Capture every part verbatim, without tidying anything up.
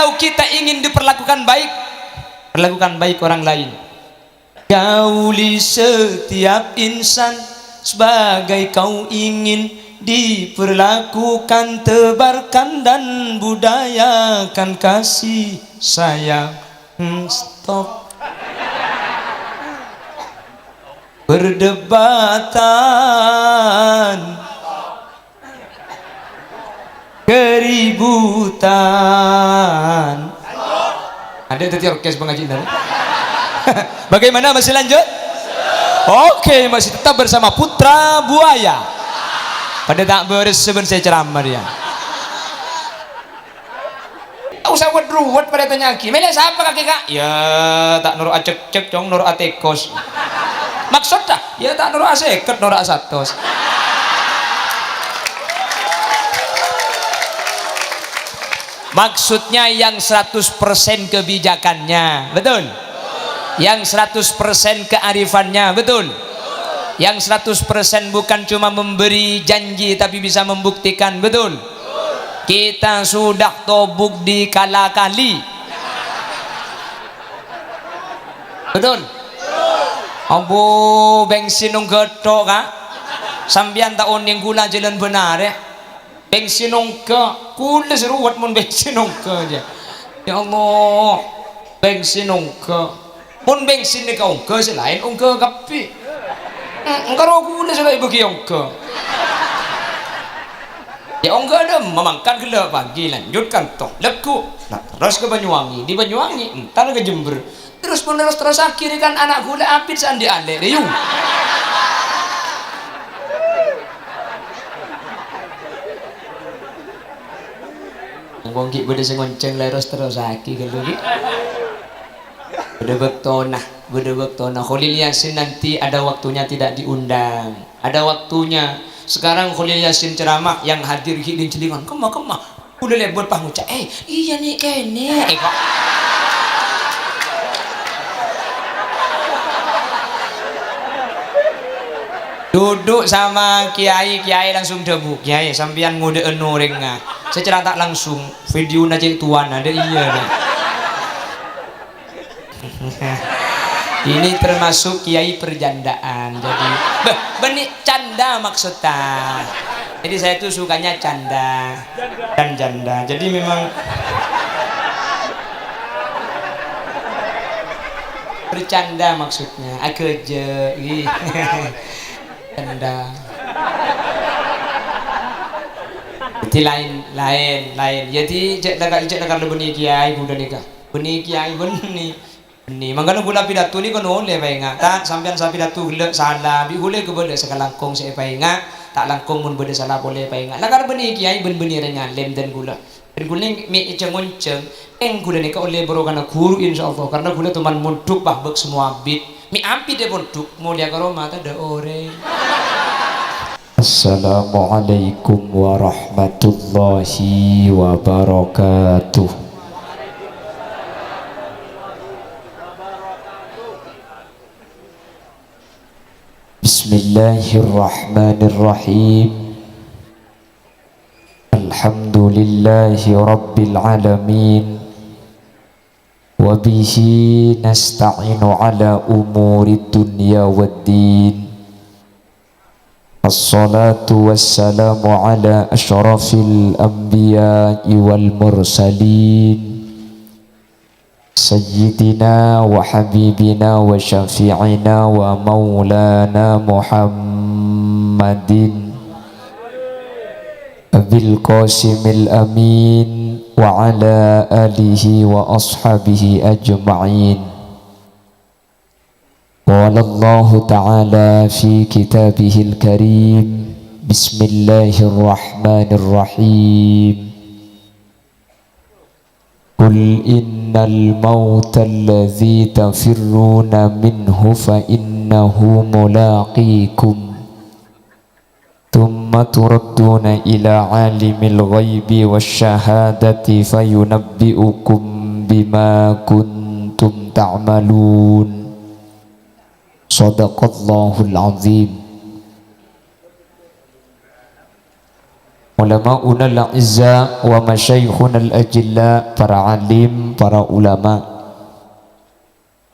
Kalau kita ingin diperlakukan baik, perlakukan baik orang lain. Gauli setiap insan sebagai kau ingin diperlakukan, tebarkan dan budayakan kasih sayang. Hmm, stop. Perdebatan, keributan. Ada tadi orkes pengajian. Bagaimana, masih lanjut? Oke, masih tetap bersama Putra Buaya. Padâ ta' bârâs sabbhân sè ceramah ya. Ta' osa wet-ruwet padâ tanya'aghi. "Mèlè sapa kakè, Ka'?" "Ya, ta' noro' acekcek, Cong, noro' atekos." "Maksodda?" "Ya, ta' noro' asèket, noro' asatos." Maksudnya yang seratus persen kebijakannya, betul? Yang seratus persen kearifannya, betul? Yang seratus persen bukan cuma memberi janji tapi bisa membuktikan, betul? Kita sudah tobuk di kala kali. Betul? Ambu, bensin ongghâ tok, Ka'. Sampèyan ta' onèng ghulâ jhâlân bân arè. Bensin ongghâ, ghulâ sè ruwet mon bensin ongghâ, ya. Ya Allah, bensin ongghâ. Mon bensin nèka ongghâ, sè laèn ongghâ kabbhi. Hmm, engko' ro ghulâ sè la èbâghi ongghâ. Ya, ongghâ dâ' emma mangkat ghellâ' pagi, lanjut kantong, lagghu'. Nah, terros ka Banyuwangi, di Banyuwangi, entar ka Jember. Terros mon terros-terrosaghi rè kan ana' ghulâ abit sè andi' alè', rè, yu. Wong ghi' bâdâ sè ngoncèng la ros-terrosaghi ghâllu ghi'. Bâdâ bâktona, bâdâ bâktona. Kholil Yasin nanti ada waktunya tidak diundang. Ada waktunya. Sekarang Kholil Yasin ceramah, yang hadir ghi' lèng-cèlèngan. Kemma, kemma. Ghulâ lèbât pas ngoca', "Eh, iyâ nè' kènè'." Eh, kok. Duduk sama kiai, kiai langsung dhâbu, "Kiai, sampèyan ngodâ'ân orèngnga." Secara tak langsung, videona cè' towana, dâ' iyâ, dâ'. Ini termasuk kiai perjandaan. Jadi, beh, bânnè canda maksudnya. Jadi, saya tuh sukanya canda dan janda. Jadi, memang bercanda maksudnya, aghâjâ', iyâ. Canda. Jadi, laèn, laèn, laèn. Jadi, cè' laka-, cè' lakar bânnè kiai, bhunten nèka. Bânnè kiai, bânnè. Bânnè. Mangkana ghulâ pidato nèko nolè èpaènga'. Ta', sampèyan sè pidato ghellâ' sala, bi' ghulâ èkabâlâ sakalangkong sè èpaènga'. Ta' langkong mon bâdâ sala polè èpaènga'. Lakar bânnè kiai bân bânnè rèng alèm dân ghulâ. Dân ghulâ mè' èjhâng-onjhâng, kèng ghulâ nèka ollè bhârokana ghuru, insyaallah. Karna ghulâ toman mondhuk, Pak, bâk semua abit. Mè' abit è pondhuk, molèya ka roma tadâ' orèng. Assalamualaikum warahmatullahi wabarakatuh. Bismillahirrahmanirrahim. Alhamdulillahi rabbil alamin. Wa bihi nasta'inu ala umuri dunya waddin. Wassalatu wassalamu ala asyrafil anbiya'i wal mursalin. Sayyidina wa habibina wa syafi'ina wa maulana Muhammadin Abil Qasimil Amin wa ala alihi wa ashabihi ajma'in. Qala Allahu ta'ala fi kitabihil karim, bismillahirrahmanirrahim. Qul innal mauta alladzi tafirruna minhu fa innahu mulaqikum. Tsumma turadduna ila alimil ghaibi wasyahadati fayunabbi'ukum bima kuntum ta'malun. Shadaqallahul azim. Ulama'unal a'izza wa masyayikhunal ajilla, para alim, para ulama.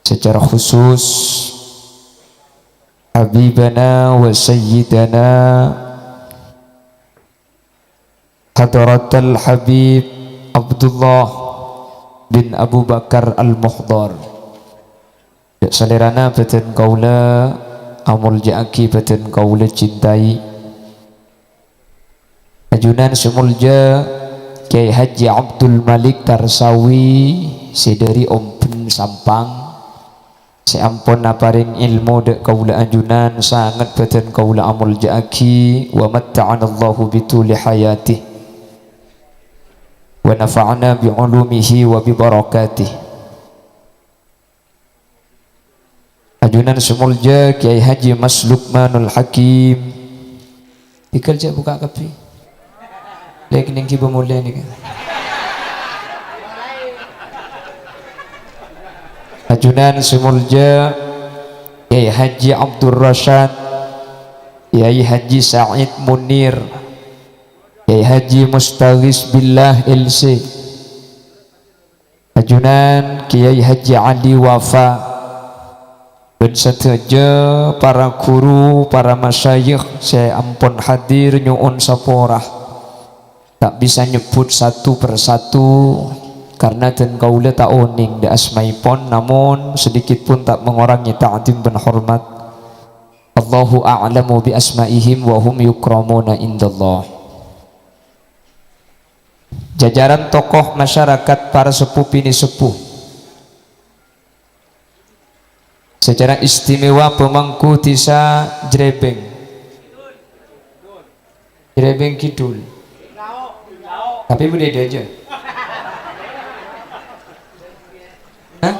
Secara khusus, Habibana wa Sayyidana Hadratal Habib Abdullah bin Abu Bakar Al-Muhdhar. Jâ' salèrana bâdân kaulâ amolja'aghi, bâdân kaulâ cintai. Ajunan sè molja Kyai Haji Abdul Malik Tarsawi sè dâri Omben Sampang, sè ampon aparèng èlmo dâ' kaulâ ajunan, sanget bâdân kaulâ amolja'aghi, wa matta'anallahu bituli hayatih, wa nafa'ana bi ulumihi wa bi barakatih. Ajunan sè molja Kyai Haji Mas Lukmanul Hakim. Tigal jâ' bukka' kabbhi. Lè' kennèng ghibâ molè nèka. Ajunan sè molja Kyai Haji Abdul Rasyad, Kyai Haji Said Munir, Kyai Haji Mustaghis Billah L C. Ajunan Kyai Haji Ali Wafa, bân sadhâjâ para ghuru, para masyayikh sè ampon hadir nyo'on sapora. Ta' bisa nyebbhut satu per satu, karna dân kaulâ ta' onèng dâ' asmaèpon, namon sedikit pun ta' mengurangi ta'zim bân hormat. Allahu a'lamu bi asma'ihim wa hum yukramuna indallah. Jajaran tokoh masyarakat, para seppo binèseppo. Secara istimewa pemangku dhisa Jrebeng. Jrebeng Kidul. Tapè bâdâ è dâjâ. Hah?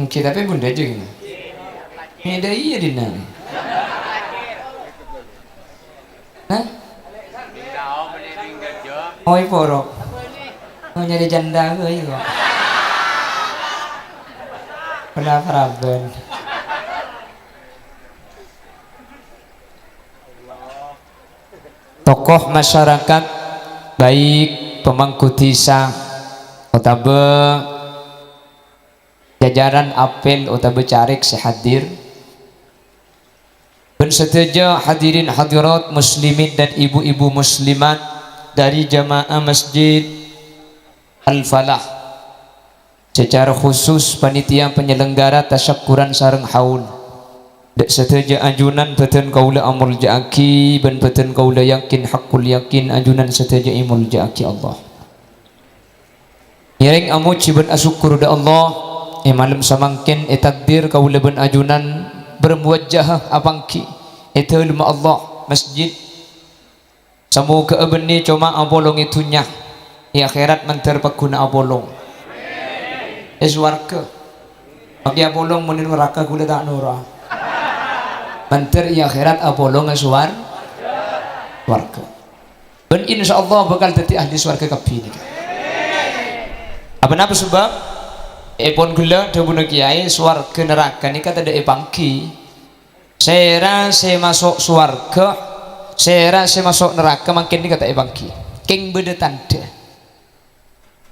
Èngghi, tapè bun dâjâ ghi. Mèdâ iyâ dinna'. Hah? Oi, poro. Mau nyari janda gue kok. Pernah paraban. Tokoh masyarakat, baik pemangku dhisa otabâ jajaran apel otabâ carèk sè hadir, bân sadhâjâ hadirin hadirat muslimin dan ibu-ibu muslimat dâri jamaah Masjid Al-Falah. Secara khusus, panitia penyelenggara tasyakuran sareng haul. Dâ' sadhâjâ ajunan bâdân kaulâ amolja'aghi, bân bâdân kaulâ yakin, haqqul yakin, ajunan sadhâjâ èmolja'aghi Allah. Ngèrèng amojhi bân asokkor dâ' Allah, è malem samangkèn ètakdir kaulâ bân ajunan bermuwajahah apangghi è dâlemma Allah, masjid. Samoghâ'â bânnè coma apolong è dhunnya, è akhèrat mandhâr pagghun apolong è sowarghâ. Mangkè apolong mon è naraka ghulâ ta' noro'. Mandhâr è akhèrat apolong è sowar-, sowarghâ. Bân insyaallah bhâkal dhâddhi ahli sowarghâ kabbhi nèka. Apa napa sebab? Èpon ghellâ' dhâbuna kèyaè, sowarghâ naraka nèka tadâ' èpangghi. Sèra sè maso' sowarghâ, sèra sè maso' naraka mangkèn nèka ta' èpangghi. Kèng bâdâ tandhâ.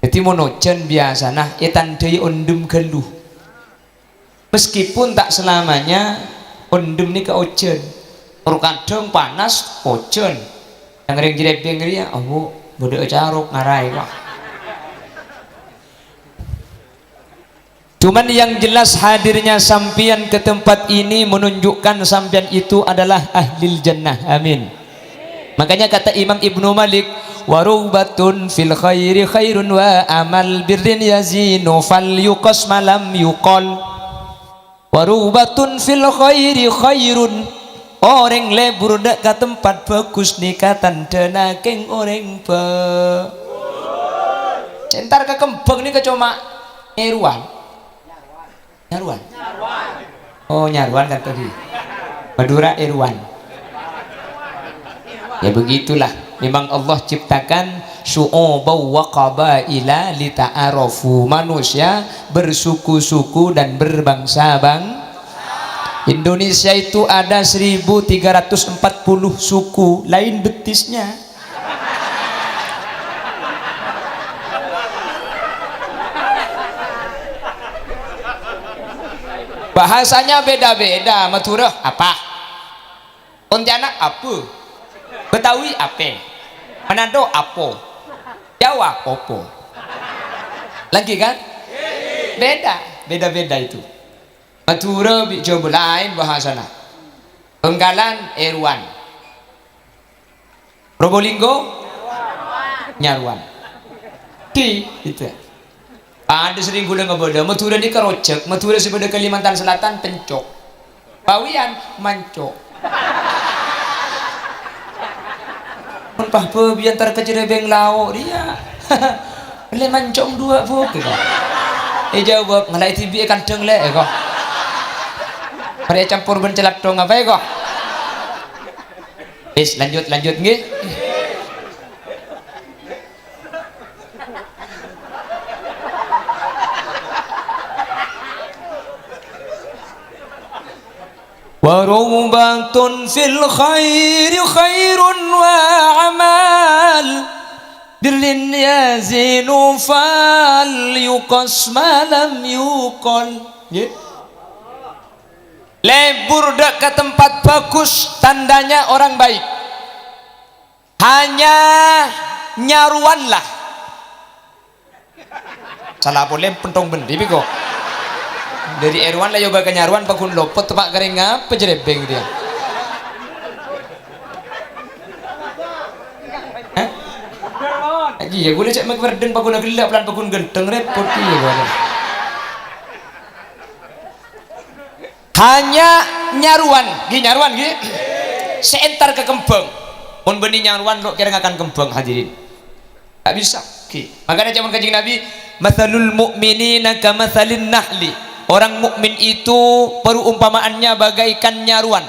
Dhâddhi mon ojhân biyasana ètandhâi ondhem ghâllu. Meskipun ta' selamanya ondhem nèka ojhân. Terkadang panas, ojhân. Yang rèng-jhârèbeng rèya, awo, bâdâ carok ngaraè, wah. Cuman yang jelas hadirnya sampeyan ke tempat ini menunjukkan sampeyan itu adalah ahlil jannah. Amin. Makanya kata Imam Ibnu Malik, "Wa rughbatun fil khairi khairun wa amal birrin yazinu fal yuqas malam yuqal." Wa rughbatun fil khairi khairun. Orèng lebur dâ' ka tempat bhâghus nèka tandhâna kèng orèng bhâ-, sè entar ka kembhâng nèka coma èrowan. Nyarowan. Oh, nyarowan kan tadi. Madura èrowan. Ya begitulah. Memang Allah ciptakan syu'uban wa qabaila lita'arafu. Manusia bersuku-suku dan berbangsa-bang-, Indonesia itu ada seribu tiga ratus empat puluh suku, lain betisnya. Bahasanya beda-beda. Madura apa? Pontianak apa? Betawi apa? Manado apa? Jawa apa? Lagi kan? Beda, beda-beda itu. Madura bi' Jawa lain bahasana. Bangkalan, eruan. Probolinggo, nyaruan. Di, itu. Ada sering gula ngebeda. Madura ini kerocek. Madura sè bâdâ Kalimantan Selatan, pencok. Pawiyan, mancok. Mon pas bâ biyan tar ka Cerebeng Lao, dia. Le mancok dua, Bu, gitu. Eh, jawab, "Ngala'i dibi' e kandhâng, Le," eko. Mari campur bân celathong apa, eko? Wis, lanjut, lanjut, nggih. Wa ragbatun fil khairi khairun wa amal. Birrin yazinu fal yuqas ma lam yuqal. Nggih. Lebur dâ' ka tempat bagus, tandanya orang baik. Hanya nyarowanlah. Sala polè, penthong bendhi, piko. Dâri èrowan la èobâ ka nyarowan, paghun lopot, teppa' karè ngapa Cerebeng dia. Hah? Iyâ, ghulâ cè' mèk werdhâng paghun ghellâ', polana paghun ghântheng, repot, iyâ, ghulâ. Hanya nyarowan, ghi nyarowan, ghi. Sè entar ka kembhâng. Mon bânnè nyarowan, lo' kèra ngakan kembhâng, hadirin. Nggak bisa, ghi. Makanya zaman Kanjeng Nabi, "Matsalul mu'minina kamatsalin nahli." Orang mukmin itu perumpamaannya bagaikan nyarowan.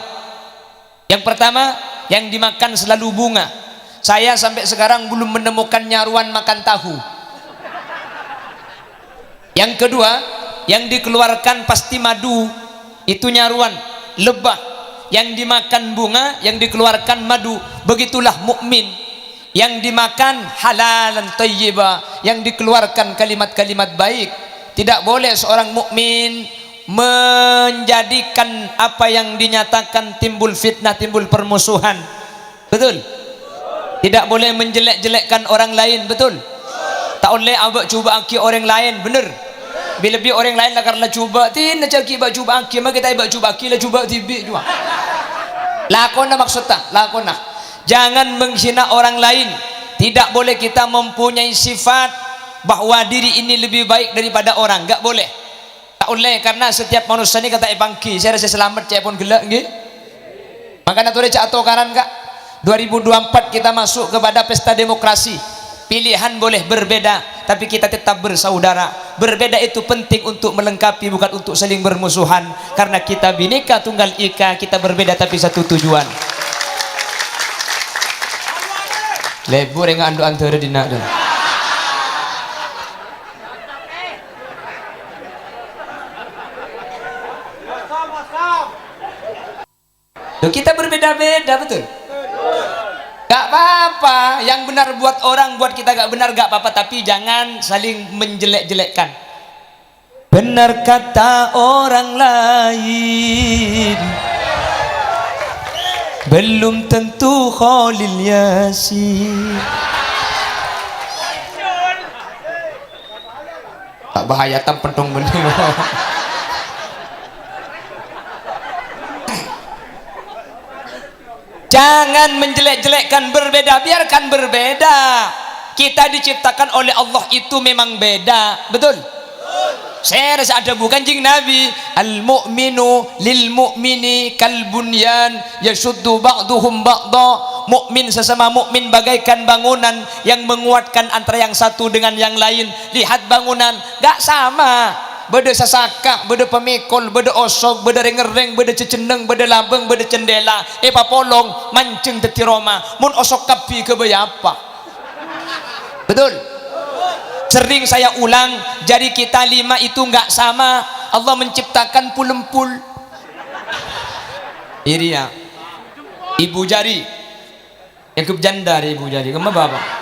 Yang pertama, yang dimakan selalu bunga. Saya sampai sekarang belum menemukan nyarowan makan tahu. Yang kedua, yang dikeluarkan pasti madu. Itu nyarowan, lebah. Yang dimakan bunga, yang dikeluarkan madu. Begitulah mukmin. Yang dimakan halalan thayyiba, yang dikeluarkan kalimat-kalimat baik. Tidak boleh seorang mukmin menjadikan apa yang dinyatakan timbul fitnah, timbul permusuhan. Betul? Tidak boleh menjelek-jelekkan orang lain, betul? Ta' ollè abâ'-jubâ'âghi orèng laèn, bener? Bi-, lebbi orèng laèn la karna jubâ', dinah jâ' ghi' bâ'-jubâ'âghi, ma' kita èbâ'-jubâ'âghi, la jubâ' dhibi' jhuwa. Lakona maksudta, lakona. Jangan menghina orang lain. Tidak boleh kita mempunyai sifat bahwa diri ini lebih baik daripada orang, nggak boleh. Ta' ollè, karena setiap manossa nèka ta' èpangghi, sèra sè salamet ca'èpon ghellâ', ngghi? Mangkana torè jhâ' atokaran, Ka'. Dua ribu dua empat kita masuk kepada pesta demokrasi. Pilihan boleh berbeda, tapi kita tetap bersaudara. Berbeda itu penting untuk melengkapi, bukan untuk saling bermusuhan. Karena kita Bhinneka Tunggal Ika, kita berbeda tapi satu tujuan. Lebur enga' andu' andhârâ dinna' dâ. Loh, kita berbeda-beda, betul? Gak apa-apa, yang benar buat orang, buat kita gak benar, gak apa-apa, tapi jangan saling menjelek-jelekkan. Benar kata orang lain, belum tentu Khalil Yasin. Tak bahaya, tam penthong bendhi. Jangan menjelek-jelekkan, berbeda, biarkan berbeda. Kita diciptakan oleh Allah itu memang beda, betul? Sèra sè adhâbu Kanjeng Nabi, "Al-mu'minu lil mu'mini kal bunyan, yasyuddu ba'duhum ba'da." Mukmin sesama mukmin bagaikan bangunan yang menguatkan antara yang satu dengan yang lain. Lihat bangunan, gak sama. Bâdâ sasaka, bâdâ pamèkol, bâdâ osok, bâdâ rèng-ngèrrèng, bâdâ cècènnèng, bâdâ labâng, bâdâ cendhèla. Èpapolong, manjheng dhâddhi roma. Mon osok kabbhi, ghâbây apa? Betul? Sering saya ulang, jari kita lima itu nggak sama. Allah menciptakan pul-empul. Iyâ, rèya. Ibu jari. Èanggep janda rè ibu jari. Kemma bapa'?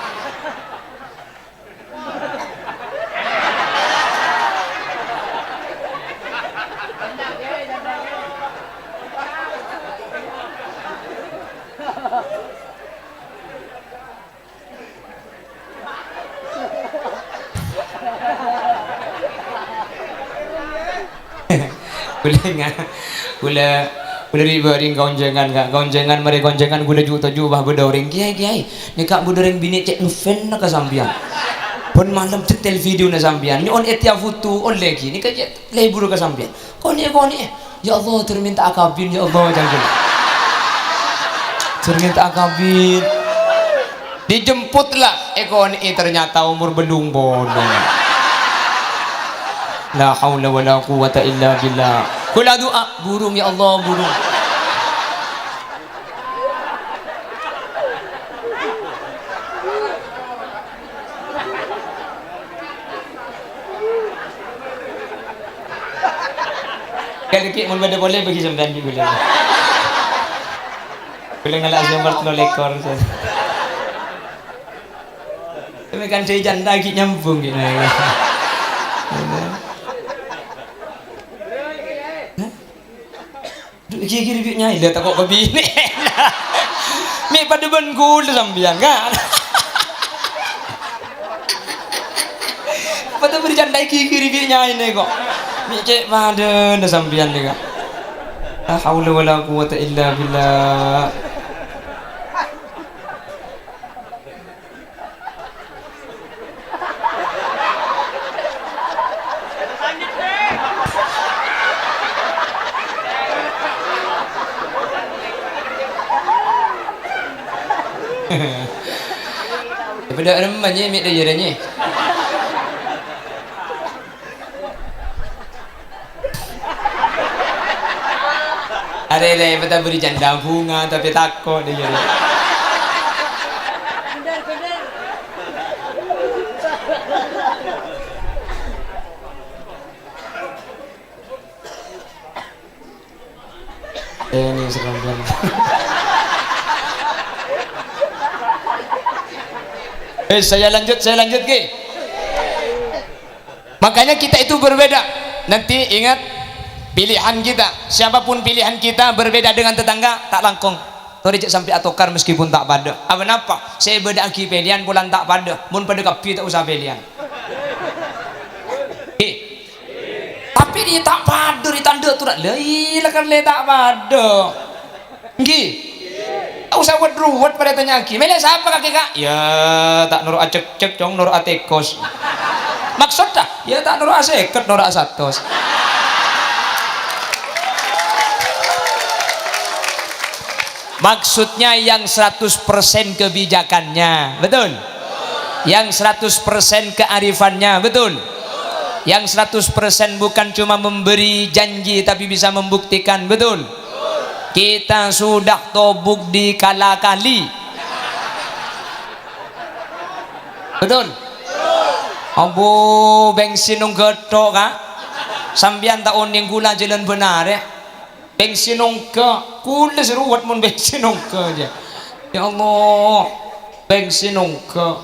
Kulâ nga-, kulâ, kulâ rè bâreng ka onjhângan, Ka'. Ka onjhângan, marè ka onjhângan, kulâ ju-, toju' bâ bâdâ orèng, "Kèyaè, kèyaè, nèka bâdâ orèng binè' cè' ngefans ka sampèyan. Pon malem dâtèl videona sampèyan. Nyo'on ètèya foto, ollè ghi. Nèka cè' lebur ka sampèyan." Konè'è, konè'è. "Ya Allah, jhâr mènta'a kabin, ya Allah," ca'na. "Jhâr mènta'a kabin." Dijemput la, èkonè'è ternyata omor bâllung polo. La haula wala quwwata illa billah. Kulâ du'a, "Burung, ya Allah, burung." Kali ki mon bâdâ polè bâgi sampèyan bi' bulâ. Bulâ ngala' sè nomor tello lèkor. Tapi kan sè janda ghi' nyambung ghi' nèka. Hah? Du, ghi-ghi rè bi' nyaè, la tako' ka binè'. Mè' padâ bân kulâ sampèyan, Ka'. Padâ bâri' janda ghi-ghi rè bi' nyaè nèko. Mè' cè' padâna sampèyan nèka. La haula wala quwwata illa billah. Bâdâ remma, Nyè, mè' dâjârâ, Nyè. Arè lè, bâta bâri' janda bhunga, tapè tako' dâjârâ. Ini serem banget. Eh, saya lanjut, saya lanjut, Ki. Makanya kita itu berbeda. Nanti ingat, pilihan kita, siapapun pilihan kita berbeda dengan tetangga, ta' langkong. Torè jhâ' sampè' atokar meskipun ta' padâ. Apa napa? Sè èbâdâ'aghi pèlèyan polana ta' padâ. Mon padâ kabbhi ta' osa pèlèyan. Eh. Tapè rè ta' padâ rè tandhâ aturan. La iyâ la kan lè ta' padâ. Ènggi. Ta' osa wet-ruwet parètanya'aghi. Mèlè sapa kakè, Ka'? Ya, ta' noro' acekcek, Cong, noro' atèkos. Maksodda? Ya, ta' noro' asèket, noro' asatos. Maksudnya yang seratus persen kebijakannya, betul? Yang seratus persen kearifannya, betul? Yang seratus persen bukan cuma memberi janji tapi bisa membuktikan, betul? Kita sudah tobuk di kala kali. Betul? Ambu, bensin ongghâ tok, Ka'. Sampèyan ta' onèng ghulâ jhâlân bân arè. Bensin ongghâ, kulâ sè ruwet mon bensin ongghâ, jâ. Ya Allah, bensin ongghâ.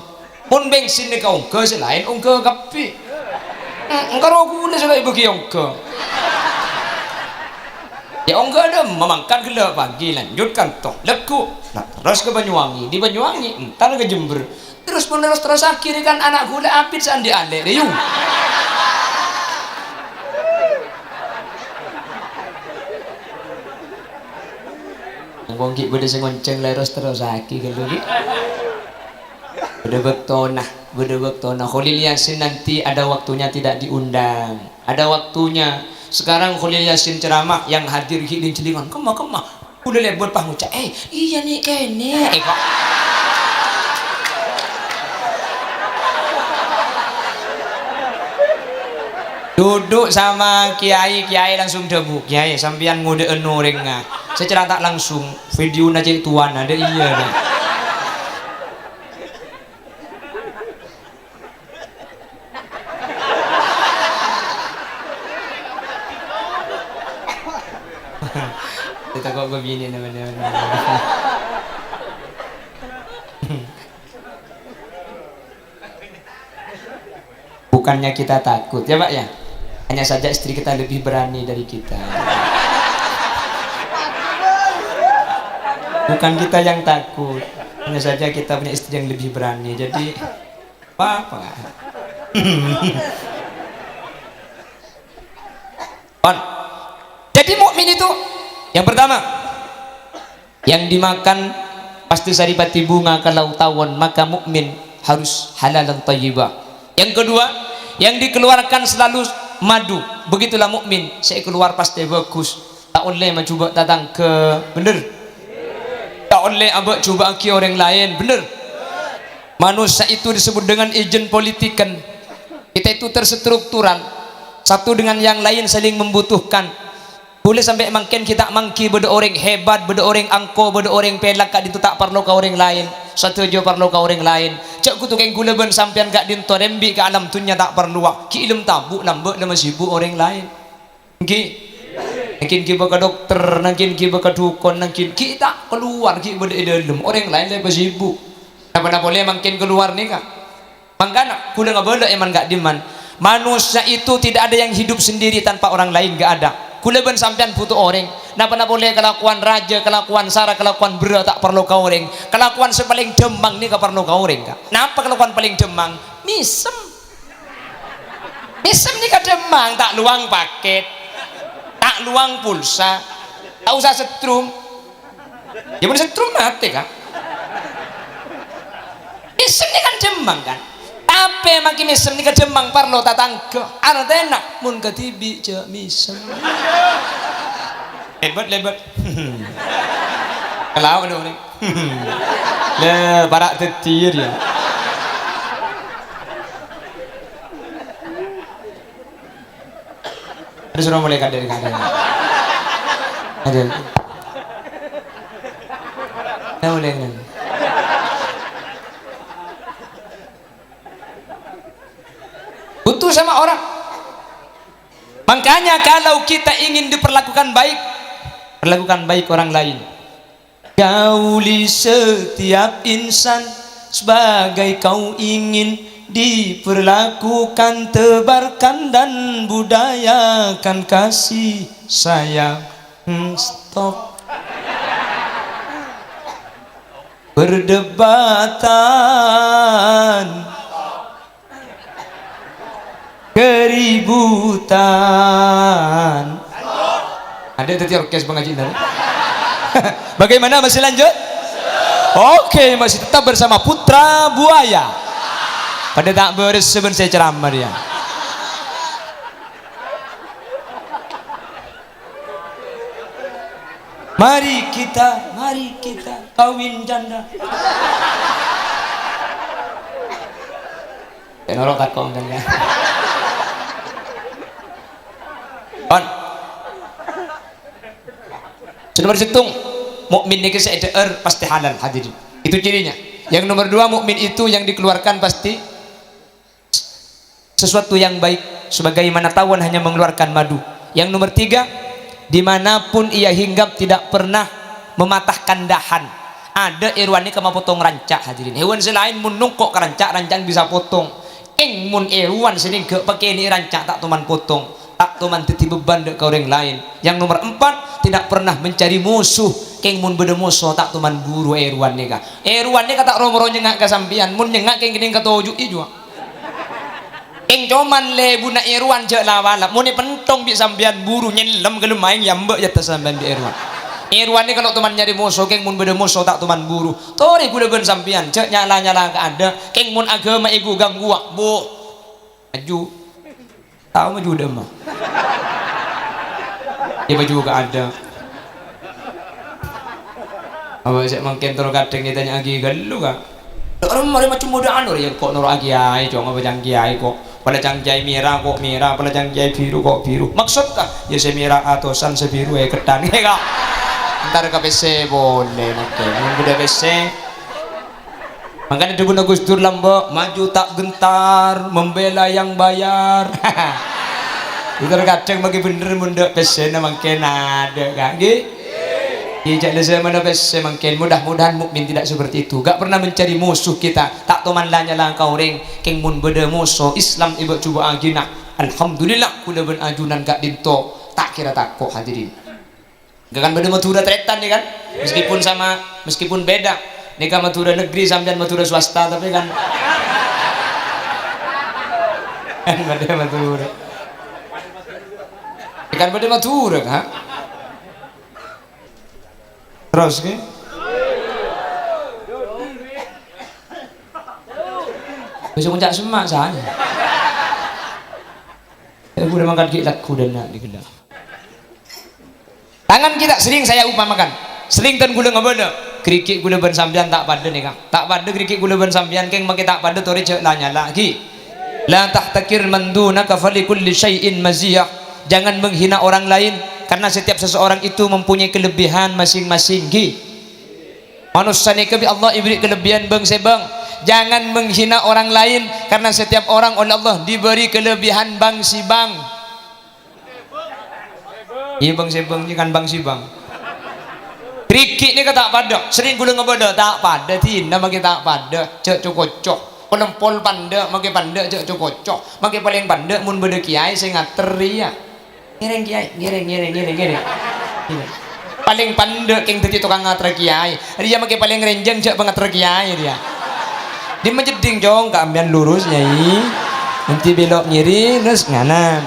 Mon bensin nèka ongghâ, sè laèn ongghâ kabbhi. Hmm, engkaro kulâ sè la èbâghi ongghâ. Ya ongghâ dâ' emma mangkat ghellâ' pagi, lanjut kantong. Lagghu', nah, terros ka Banyuwangi. Di Banyuwangi, entar ka Jember. Terros-menerros terrosaghi rè kan ana' ghulâ abit sè andi' alè' rè, yu. Wong ghi' bâdâ sè ngoncèng lèros terrosaghi ghâllu ghi'. Bâdâ bâktona, bâdâ bâktona. Kholil Yasin nanti ada waktunya tidak diundang. Ada waktunya. Sekarang Kholil Yasin ceramah yang hadir ghi' lèng-jhellingan. Kemma, kemma. Kulâ lebur pas ngoca', "Eh, iyâ nè' kènè'," eh, kok. Duduk sama kiai, kiai langsung dhâbu, "Kiai, sampèyan ngodâ'ân orèngnga." Secara tak langsung, videona cè' towana, dâ' iyâ, dâ'. Tako' bâbinèna bân-bân. Bukannya kita takut, ya, Pak, ya? Hanya saja istri kita lebih berani dari kita. Bukan kita yang takut, hanya saja kita punya istri yang lebih berani. Jadi, apa-apa. Pon. Jadi, mukmin itu yang pertama, yang dimakan pasti saripati bunga kalau tawon, maka mukmin harus halalan thayyibah. Yang kedua, yang dikeluarkan selalu madu. Begitulah mukmin, sè keluar pasti bagus. Ta' ollè majubâ' tatangghâ, bener? Ta' ollè abâ' jubâ'aghi orèng laèn, bener? Manusia itu disebut dengan agent politiken. Kita itu terstrukturan, satu dengan yang lain saling membutuhkan. Polè sampè' mangkèn ghi' ta' mangghi bâdâ orèng hebat, bâdâ orèng angko, bâdâ orèng pèlak ka'dinto ta' parlo ka orèng laèn. Sadhâjâ parlo ka orèng laèn. Jhâ' kodhu kèng ghulâ bân sampèyan ka'dinto rembi' ka alam dhunnya ta' parlowa. Ghi' èlem tabu' lambâ' la masibuk orèng laèn. Ènggi? Nangkèn ghi' bâ ka dokter, nangkèn ghi' bâ ka dukon, nangkèn ghi' ta' kalowar, ghi' bâdâ è dâlem. Orèng laèn la èpasibuk. Napa-napa polè mangkèn kalowar nèka? Mangkana, ghulâ ngabâlâ èman ka'dimman. Manusia itu tidak ada yang hidup sendiri tanpa orang lain, nggak ada. Ghulâ bân sampèyan buto orèng. Napa-napa polè kalakowan rajâ, kalakowan sara, kalakowan berrâ' ta' parlo ka orèng. Kalakowan sè palèng dhâmmang nèka parlo ka orèng, Ka'. Napa kalakowan palèng dhâmmang? Mèsem. Mèsem nèka dhâmmang, ta' lowang pakèt. Ta' lowang pulsa. Ta' osa setrum. Yâ, mon setrum matè, Ka'. Mèsem nèka kan dhâmmang, kan? Tapè makè mèsem nèka dhâmmang parlo tatangghâ. Artèna, mon kadhibi' jhâ' mèsem. Lèbât, lèbât. Kalau dong, nih. Lah, para' dhâddhiyâ, yâ. Ada suruh mulai kadang-kadang. Ada. Ada mulai kan. Butuh sama orang. Makanya kalau kita ingin diperlakukan baik, perlakukan baik orang lain. Gauli setiap insan sebagai kau ingin diperlakukan, tebarkan dan budayakan kasih sayang. Hmm, stop. Perdebatan. Keributan. Ada tadi orkes pengajian tadi. Bagaimana, masih lanjut? Oke, masih tetap bersama Putra Buaya. Pada tak beres sebenarnya saya ceramah dia. Mari kita, mari kita kawin janda. Tènoro tako' janda. Pon. Sè nomor sèttong, mukmin nèka sè èdhâ'âr pasti halal, hadirin. Itu cirinya. Yang nomor dua, mukmin itu yang dikeluarkan pasti sesuatu yang baik, sebagaimana tawon hanya mengeluarkan madu. Yang nomor tiga, dimanapun ia hinggap tidak pernah mematahkan dahan. Ada èrowan nèka mapotong ranca', hadirin. Hewan sè laèn mon nongko' ka ranca', ranca' bisa potong. Kèng mon èrowan sè nènggâ' pakènè' ranca', ta' toman potong, ta' toman dhâddhi beban dâ' ka orèng laèn. Yang nomor empat, tidak pernah mencari musuh. Kèng mon bâdâ moso, ta' toman buru èrowan nèka. Èrowan nèka ta' ro-moro nyengnga' ka sampèyan, mon nyengnga' kèng kennèng katoju'i jhuwa. Kèng coman lebuna èrowan jhâ' la-wala. Mon èpèntong bi' sampèyan buru nyellem ka lem aèng, yâ embâ' yâ ta' sampèyan bi' èrowan. Èrowan nèka lo' toman nyarè moso, kèng mon bâdâ moso ta' toman buru. Torè ghulâ bân sampèyan, jhâ' nyala-nyala ka adâ'. Kèng mon aghâma èghu-gangguwâ, bu, maju. Tao maju dâ' emma. Yâ, maju ka adâ'. Apa sè mangkèn terro kadhâng ètanya'aghi ghâllu, Ka'? Orèng marè macem modâ'ân, orèng ko' noro'aghi aè, Cong, apa cang kèyaè ko'. Pola cang kèyaè mèra ko' mèra, pola cang kèyaè biru ko' biru. Maksod, Ka'? Yâ, sè mèra atosan, sè biru èkettan, Ka'. Entar ka pèssè polè, mangkèn. Mon bâdâ pèssè. Mangkana dhâbuna Gus Dur lambâ', "Maju tak gentar, membela yang bayar." Terkadhâng maghi bhender mon dâ' pèssèna mangkèn adâ', Ka', ngghi? Iyâ, jhâ' la zamana pèssè mangkèn. Mudah-mudahan mukmin tidak seperti itu. Gak pernah mencari musuh kita. Ta' toman la nyala ka orèng. Kèng mon bâdâ moso Islam èbâ-jubâ'âghinah, alhamdulillah, kaulâ bân ajunan ka'dinto ta' kèra tako', hadirin. Kan bâdâ Madhurâ tarètan, ya kan? Meskipun sama, meskipun beda. Nèka Madhurâ negeri, sampèyan Madhurâ swasta, tapi kan, kan bâdâ Madhurâ. Kan bâdâ Madhurâ, kan? Terros, ghi? Bisa ngucap semak, saya. Saya udah mangkat ghi' lagu dan nak digelak. Tangan kita sering saya umpamakan. Sering dan kaulâ ngabâlâ. Ghârighi' kaulâ bân sampèyan ta' padâ nèka. Ta' padâ ghârighi' kaulâ bân sampèyan, kèng makè ta' padâ torè jhâ' la nyala, ghi. La tahtakir man dunaka falikulli syai'in maziyah. Jangan menghina orang lain, karena setiap seseorang itu mempunyai kelebihan masing-masing, ghi. Manossa nèka bi' Allah èberri' kelebihan bâng-sèbâng. Jangan menghina orang lain, karena setiap orang oleh Allah diberi kelebihan bâng-sèbâng. Iyâ, bâng-sèbâng, iyâ kan bâng-sèbâng. Ghârighi' nèka ta' padâ, sering kaulâ ngabâlâ, ta' padâ, dina makè ta' padâ, jhâ' co-koco. Polèng pol pandâ', makè pandâ', jhâ' co-koco. Makè palèng pandâ' mon bâdâ kèyaè sè ngater rèya. Ngèrèng, kèyaè, ngèrèng, ngèrèng, ngèrèng, ngèrèng. Palèng pandâ' kèng dhâddhi tokang ngater kèyaè. Rèya makè palèng rènjhâng, jhâ' pangater kèyaè rèya. Dimma jeddhing, Cong, ka ampèyan lurus, Nyai. Nanti belok kiri, terus nganan.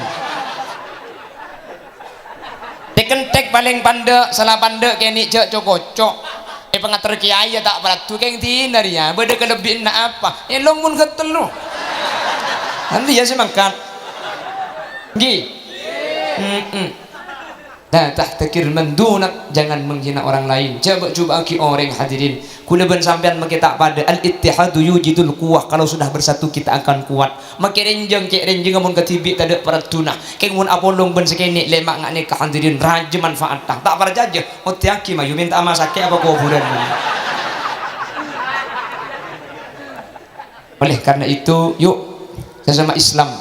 Tèk-kèntèk palèng pandâ', sala pandâ' kènè' jhâ' co-koco. È pangater kèyaè ya ta' paradu kèng dina rèya. Bâdâ kalebbiyanna apa? Èlong mon ghâtello. Nanti ya sè mangkat. Ngghi. Mm-mm. La tahtakir man dunak, jangan menghina orang lain. Jhâ' bâ'-jubâ'âghi orèng, hadirin. Kaulâ bân sampèyan makè ta' padâ. Al-ittihadu yujidul quwwah. Kalau sudah bersatu, kita akan kuat. Makè rènjhâng, cè' rènjhâng mon kadhibi' tadâ' paradduna. Kèng mon apolong bân sakènè' lèma' nga' nèka, hadirin, rajâ manfaatta. Ta' parcajâ, oddhiyâghi, mayu mènta ama sakè' apa kobhurân. Oleh karena itu, yuk, sesama Islam,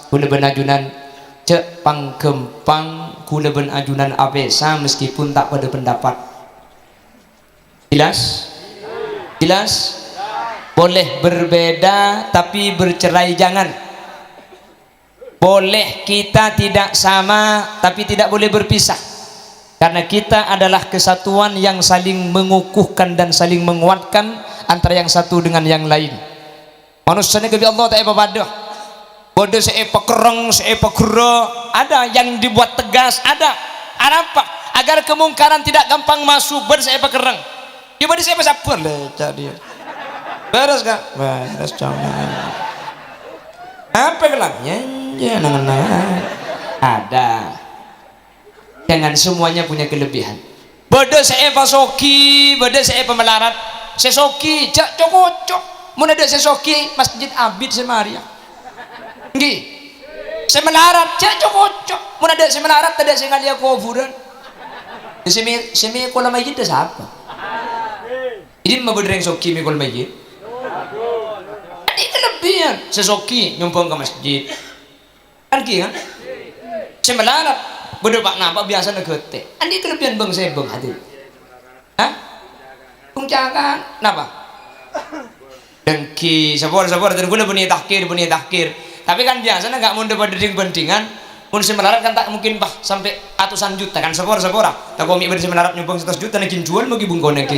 kaulâ bân ajunan, jhâ' pang-ghâmpang kaulâ bân ajunan apèsa meskipun ta' padâ pendapat. Jelas? Jelas? Boleh berbeda, tapi bercerai jangan. Boleh kita tidak sama, tapi tidak boleh berpisah. Karena kita adalah kesatuan yang saling mengukuhkan dan saling menguatkan antara yang satu dengan yang lain. Manossa nèka bi' Allah ta' èpapadâ. Bâdâ sè èpakerrèng, sè èpaghârâ, ada yang dibuat tegas, ada. Arapa? Agar kemungkaran tidak gampang masuk, bâdâ sè èpakerrèng. Ya, bâdâ sè èpasabbhâr, lè, ca'na. Bèrès, Ka'? Bèrès, Cong. Apa kelam? Ya, ya, nang-nang. Ada. Jangan semuanya punya kelebihan. Bâdâ sè èpasoghi, bâdâ sè èpamalarat. Sè soghi, jhâ' co-koco. Mon adâ' sè soghi, masjid abit sè marèya. Ngghi. Sè malarat, jhâ' co-koco. Mon adâ' sè malarat, tadâ' sè ngalèya kobhurân. Sè mè-, sè mèkola mayyit sapa? Dimma bâdâ rèng soghi mèkola mayyit? Andi' kalebbiyan. Sè soghi nyombhâng ka masjid. Kan ghi, kan? Sè malarat, bâdâ pa'-napa' biyasana ghâtè. Andi' kalebbiyan bâng-sèbâng, hadirin. Hah? Toncakan. Napa? Dengki, sapor-sapor, dan kaulâ bânnè tahkir, bânnè tahkir. Tapi kan biyasana enggak mon padâ dhing-bhândhingan, mon sè malarat kan ta' mungkin, bah, sampè' atosan juta kan, sapor-sapora. Tako' mè' bâdâ sè malarat nyombhâng satos juta, naghi juwâl maghi bungkona ghi.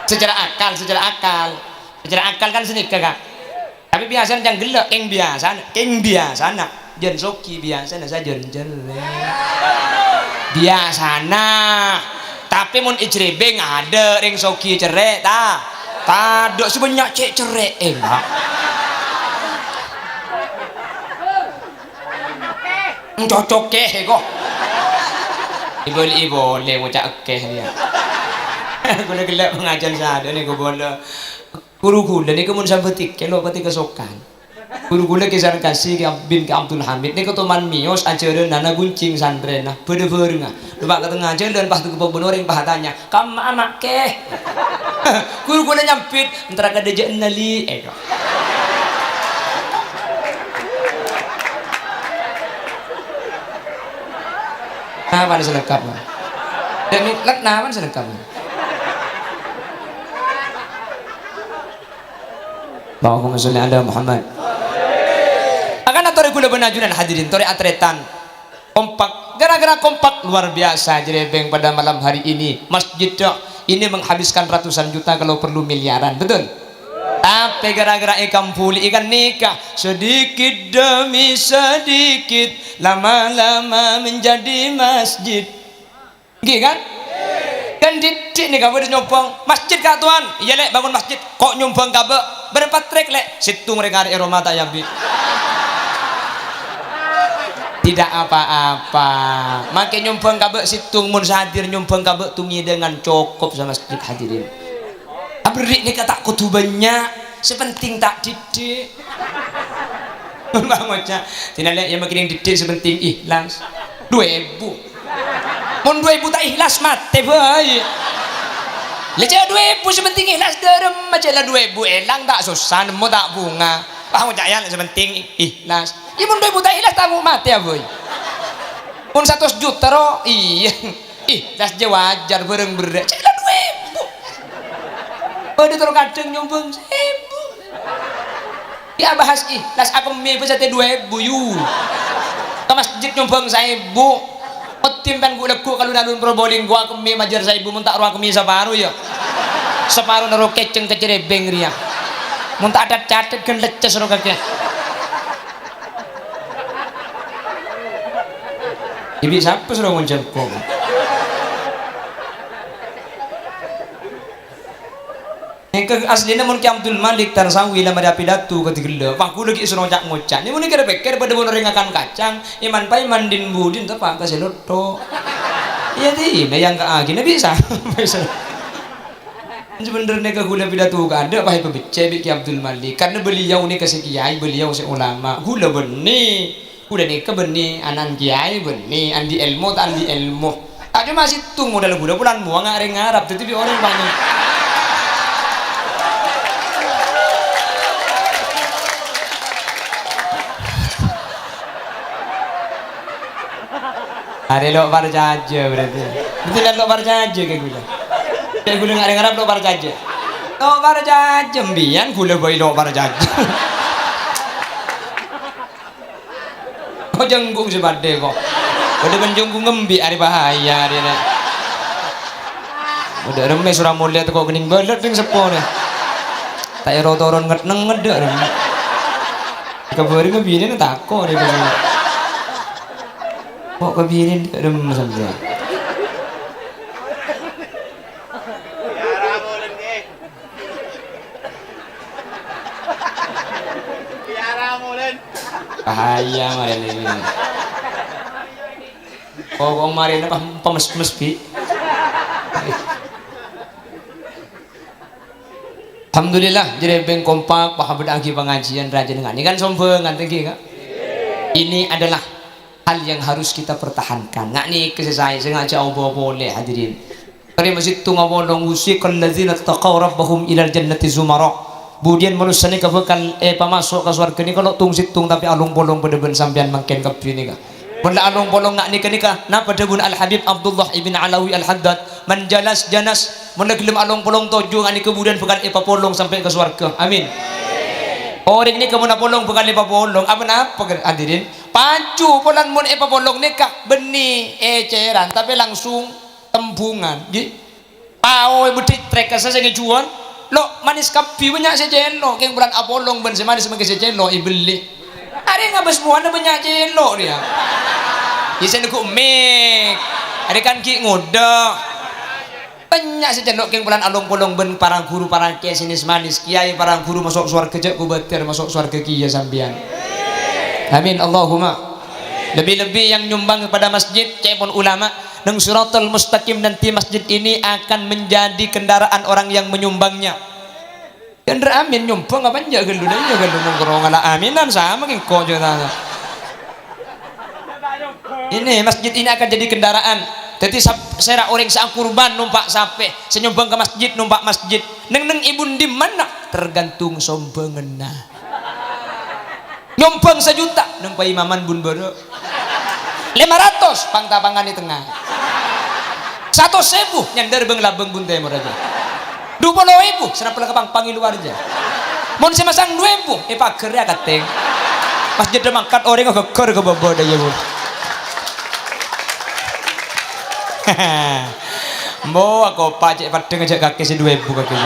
Secara akal, secara akal. Secara akal kan sanèka, Ka'. Tapi biyasana ca'na ghellâ', kèng biyasana, kèng biyasana. Jân soghi biyasana sajân cerrè'. Biyasana. Tapè mon èjrèbeng adâ' rèng soghi cerrè', ta? Tadâ' sè bânnya' cè' cerrè', enggak. Cocok kèh, kok. Èbâli'i polè ngoca' kèh, ya. Kaulâ ghellâ' pangajhân sadhâjâna, kok, polè. Ghuru kaulâ nèka mon sambât tikkè lo' pati kasokan. Ghuru kaulâ Kè Sarkasi, Kè Ab-, bin Kè Abdul Hamid nèka toman mèyos ajhârân nana ghunjhing santrèna. Bâdâ bhârengnga. Lo' pa' ka tengnga jhâlân, pas ghâbây bân orèng, pas atanya, "Kamma'a, Ma' Kè?" Ghuru kaulâ nyambit, "Èntara ka dâjâ'ânna, Li'." Èdho. Apa nih selengkapnya? Demi lek naman sè lengkap. Allahumma sholli ala Muhammad. Akan atore kaulâ bân ajunan hadirin, tore atretan. Kompak. Gara-gara kompak luar biasa Jerembeng pada malam hari ini. Masjid ini menghabiskan ratusan juta, kalau perlu miliaran. Betul? Tapè gara-gara èkambuli kan nèka, sedikit demi sedikit, lama-lama menjadi masjid. Ngghi, kan? Kan didik nèka bâdâ nyombhâng, "Masjid, Ka', Towan." "Iyâ, Lè', bangun masjid." "Kok nyombhâng kabâ'?" "Bârâmpa trek, Lè'?" "Sèttong rè karè è roma ta' èambi'." Tidak apa-apa. Mangkè nyombhâng kabâ' sèttong, mon sè hadir nyombhâng kabâ' tong-ngèdângan cokop sè masjid, hadirin. Aberri' nèka ta' kodhu bânnya', sè penting ta' didik. Bang oca', dinalè' ya makkènèng didik sè penting ikhlas. Dua èbu. Mon dua èbu ta' ikhlas, matè bhâi. Lè, cè' dua èbu sè penting ikhlas, dâremma cè' la dua èbu èlang ta' sossa, nemmo ta' bhunga. Bang oca' ya sè penting ikhlas. Ya mon dua èbu ta' ikhlas, ta' matè bhâi. Mon satos juta ro, iyâ. Ih, tas jâ wajar, bârâng berrâ'. Cè' la dua èbu. Bâdâ terro kadhâng nyombhâng saèbu. Ya bahas, ih, tas akemmè bâ satèya dua èbu, yu. Ka masjid nyombhâng saèbu. Oddhi sampèyan ghu'-lagghu' ka alun-alun Probolinggo, akemmè majâr saèbu, mon ta' ro akemmè saparo, ya. Saparona ro kècèng ka Jerembeng rèya. Mon ta' adat-catet, ghân lecces ro kakè. Ibi' sapa sè ro ngonjhâ engko'? Engko' aslina mon Kè Abdul Malik Tarsawi la marè apidato kadhi ghellâ', wah, ghulâ ghi' soro ca'-ngoca'. Nè mon kèra-pèkkèra padâ mon orèng ngakan kacang, èman-paèman din-budin tepa' ka sè lotto. Iyâ, dina yang kaaghina bisa. Sabhendherra nèka ghulâ pidato kaadâ' pas èpabeccè' bi' Kè Abdul Malik, karna beliau nèka sè kèyaè, beliau sè ulama. Ghulâ bânnè. Ghulâ nèka bânnè ana'na kèyaè, bânnè andi' èlmo ta' andi' èlmo. Ta' coma sèttong modal ghulâ, polana mowa nga' orèng Arab, dhâddhi bi' orèng bânnya'. Arè lo' parcajâ berarti. Berarti kan lo' parcajâ ka ghulâ. Cè' ghulâ nga' orèng Arab lo' parcajâ. Lo' parcajâ, mbiyan ghulâ bhâi lo' parcajâ. Oh, jhângghung sè padâ, ko'. Padâ bân jhângghung embi' arè bahaya, arè, nè. Padâ remmè sora molè tako' kennèng bâlât dhing seppo, nè. Ta' èro-toron ngèt-nengngèt, dâ', remmè. Kabhâreng ka binèna tako', nè, binèna. Ko' ka binèna, dâ', remmè sampèyan. Piara molen, nggih. Piara molen. Bahaya marèna ini. Kok marèna pas pemesmes, Bi? Alhamdulillah, Jerembeng kompak, pas abâdhâ'aghi pangajiân rajâ nèngani kan sombhângan, tèngghi, Ka'? Ini adalah hal yang harus kita pertahankan. Nga' nèka sè saè, sè ngajhâk oba polè, hadirin. Karè masèttong apolong, "Wasiqal ladzina taqaw rabbahum ilal jannati zumara." Budiyân manossa nèka bhâkal èpamaso' ka sowarghâ nèka lo' tong-sèttong, tapè along-polong padâ bân sampèyan mangkèn kabbhi nèka. Mon la along-polong nga' nèka-nèka, napa dhâbuna Al-Habib Abdullah ibn Alawi Al-Haddad? "Man jalas janas." Mon la ghellem along-polong toju' nga' nèka budiyân bhâkal èpapolong sampè' ka sowarghâ. Amin. Orèng nèka mon apolong bhâkal èpapolong. Apa napa, hadirin? Paju polana mon èpapolong nèka bânnè ècèran, tapè langsung tembungan, ghi. Pao beddhi trek kassa sè ngèjuwâl, lo' manis kabbhi bânnya' sè cèlo', kèng polana apolong bân sè manis mangkè sè cèlo' èbelli. Arè ngabâs buwâna bânnya' cèlo' rèya. Yâ sè neggu' mik. Arè kan ghi' ngodâ. Bânnya' sè cèlo' kèng polana along-polong bân para ghuru, para kèyaè sè manis-manis. Kèyaè para ghuru maso' sowarghâ, jhâ' kobâtèr maso' sowarghâ kèya sampèyan. Amin, Allahumma. Lebih-lebih yang nyumbang kepada masjid, ca'èpon ulama, neng Siratal Mustaqim nanti masjid ini akan menjadi kendaraan orang yang menyumbangnya. Yâ, ndra amin, nyombhâng apa enjâ' ghâllu, nah, iyâ ghâllu, mongkoro ngala' aminan, sama kèng ko' jâ' tana. Ini, masjid ini akan jadi kendaraan. Dhâddhi, sap-, sèra orèng sè akurban nompa' sapè, sè nyombhâng ka masjid nompa' masjid. Neng-neng è bun dimma, tergantung sombhânganna. Nyombhâng sajuta, neng paimaman bun bârâ'. Lèma ratos, pang-tapangan è tengnga. Satos èbu nyandhâr bâng-labâng bun tèmor rajâ. Du polo èbu sanappella ka pang-pang è lowar rajâ. Mon sè masang du èbu, è paghâr rèya katèng. Masjid mangkat orèng ghâggâr ka bâbâ dâ' iyâ, Bu. Mbo, akopa' cè' peddhâng ajâ' kakè sè du èbu kakè.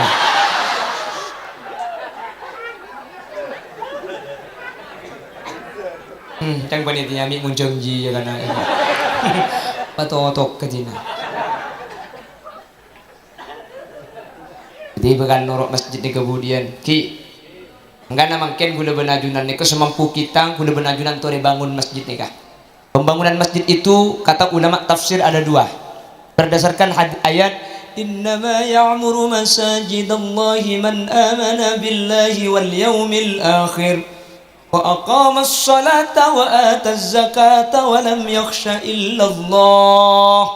Hmm, cang panitia mè' mon jhânjhi, yâ, kana', yâ. Patotok ka dina. Dhâddhi bhâkal noro' masjid nèka budiyân, Ki. Mangkana mangkèn ghulâ bân ajunan nèka samampu kita, ghulâ bân ajunan torè bângon masjid nèka. Pembangunan masjid itu, kata ulama tafsir, ada dua. Berdasarkan had-, ayat, "Innama ya'muru masajidallahi man amana billahi wal yaumil akhir, wa aqamas salata wa ataz zakata wa lam yakhsha illallah,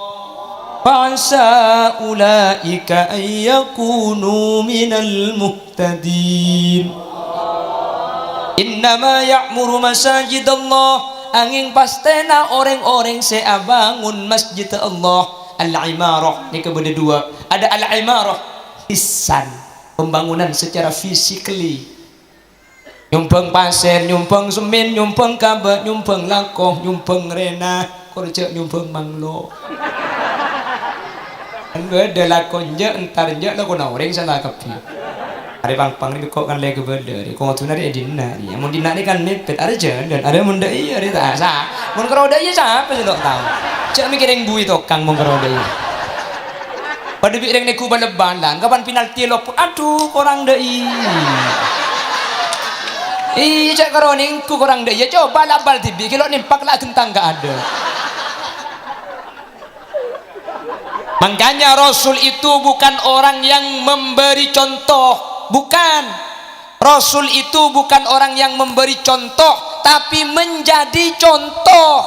fa asa ulaika an yakunu minal muhtadin." "Innama ya'muru masajidallah," angèng pastèna orèng-orèng sè abângon masjid Allah. Al-imarah nèka bâdâ dua. Ada al-imarah hissan, pembangunan secara physically. Nyombhâng pasèr, nyombhâng semmèn, nyombhâng kabâ', nyombhâng lako, nyombhâng rèna, kor jhâ' nyombhâng manglo. Kan bâdâ lako enjâ', entar enjâ', lakona orèng sala kabbhi. Arè pang-pang rè ko' kan lè kabâlâ rè, koduna rè è dinna' rè. Mon dinna' rè kan mèpèt, arè jhâlân, arè mon dâ' iyâ, arè ta' sa-, mon karo dâ' iyâ sapa sè lo' tao? Jhâ' mèkkèrè ngbui tokang mon karo dâ' iyâ. Padâ bi' rèng nèghu bal-balan, kapan penalti lopot, adhu, korang dâ' iyâ. Iyâ, jhâ' karo nèghu korang dâ' iyâ, coba la bal dhibi' ghi' lo' nempak la aghentang ka adâ'. Makanya Rasul itu bukan orang yang memberi contoh, bukan. Rasul itu bukan orang yang memberi contoh, tapi menjadi contoh.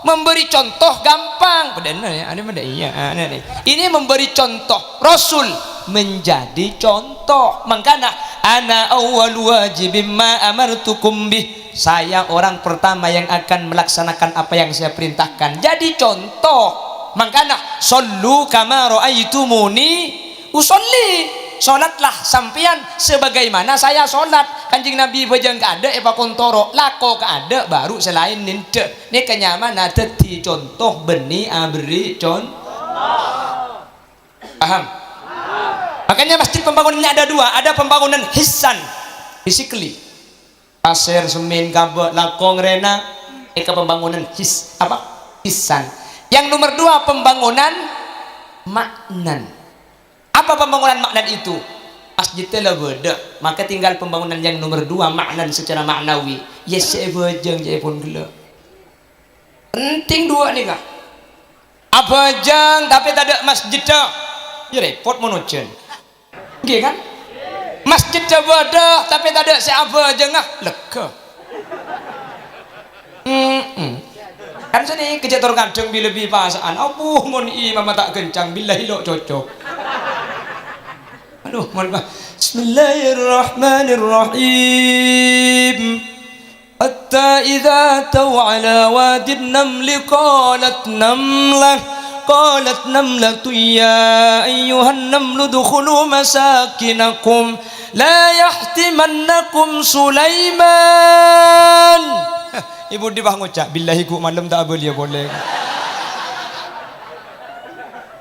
Memberi contoh gampang. Padahal ya, ada, ada, iya, ada, ada. Ini memberi contoh. Rasul menjadi contoh. Makanya, "Ana awwalu wajibin ma amartukum bih." Saya orang pertama yang akan melaksanakan apa yang saya perintahkan. Jadi contoh. Makanya, "Shollu kama ra'aitumuni usolli." Sholatlah sampeyan sebagaimana saya sholat. Kanjeng Nabi bhâjâng kaadâ' èpakontoro', lako kaadâ' baru sè laèn nèndhâ. Nèka nyamana dhâddhi conto bânnè aberri' con-, paham? Makanya masjid pembangunannya ada dua, ada pembangunan hissan, physically. Pasèr, semmèn, kabâ', lako, ngrèna, nèka pembangunan his-, apa? Hissan. Yang nomor dua, pembangunan ma'nan. Apa pembangunan ma'nan itu? Masjidnya la bâdâ, maka tinggal pembangunan yang nomor dua, ma'nan secara ma'nawi. Yes, sè èbhâjâng, sè èpon ghellâ'. Penting dua nèka. Abhâjâng, tapè tadâ' masjidda. Ya repot mon ojhân. Ngghi, kan? Masjidda bâdâ, tapè tadâ' sè abhâjângnga, lega. Mm-mm. Kan sanèka cè' tor kadhâng bi-lebbi pasa'an. Abbhu, mon imamma ta' ghâncang, billahi lo' cocok. Aduh, mon pa-, Bismillahirrahmanirrahim. Hatta idza atau ala wadin namli qalat namlah, qalat namlatun ya ayyuhan namlu udkhulu masakinakum la yahtimannakum Sulaiman. Ibu di bâh ngoca', "Billahi ghu' malem ta' abâliyâ polè."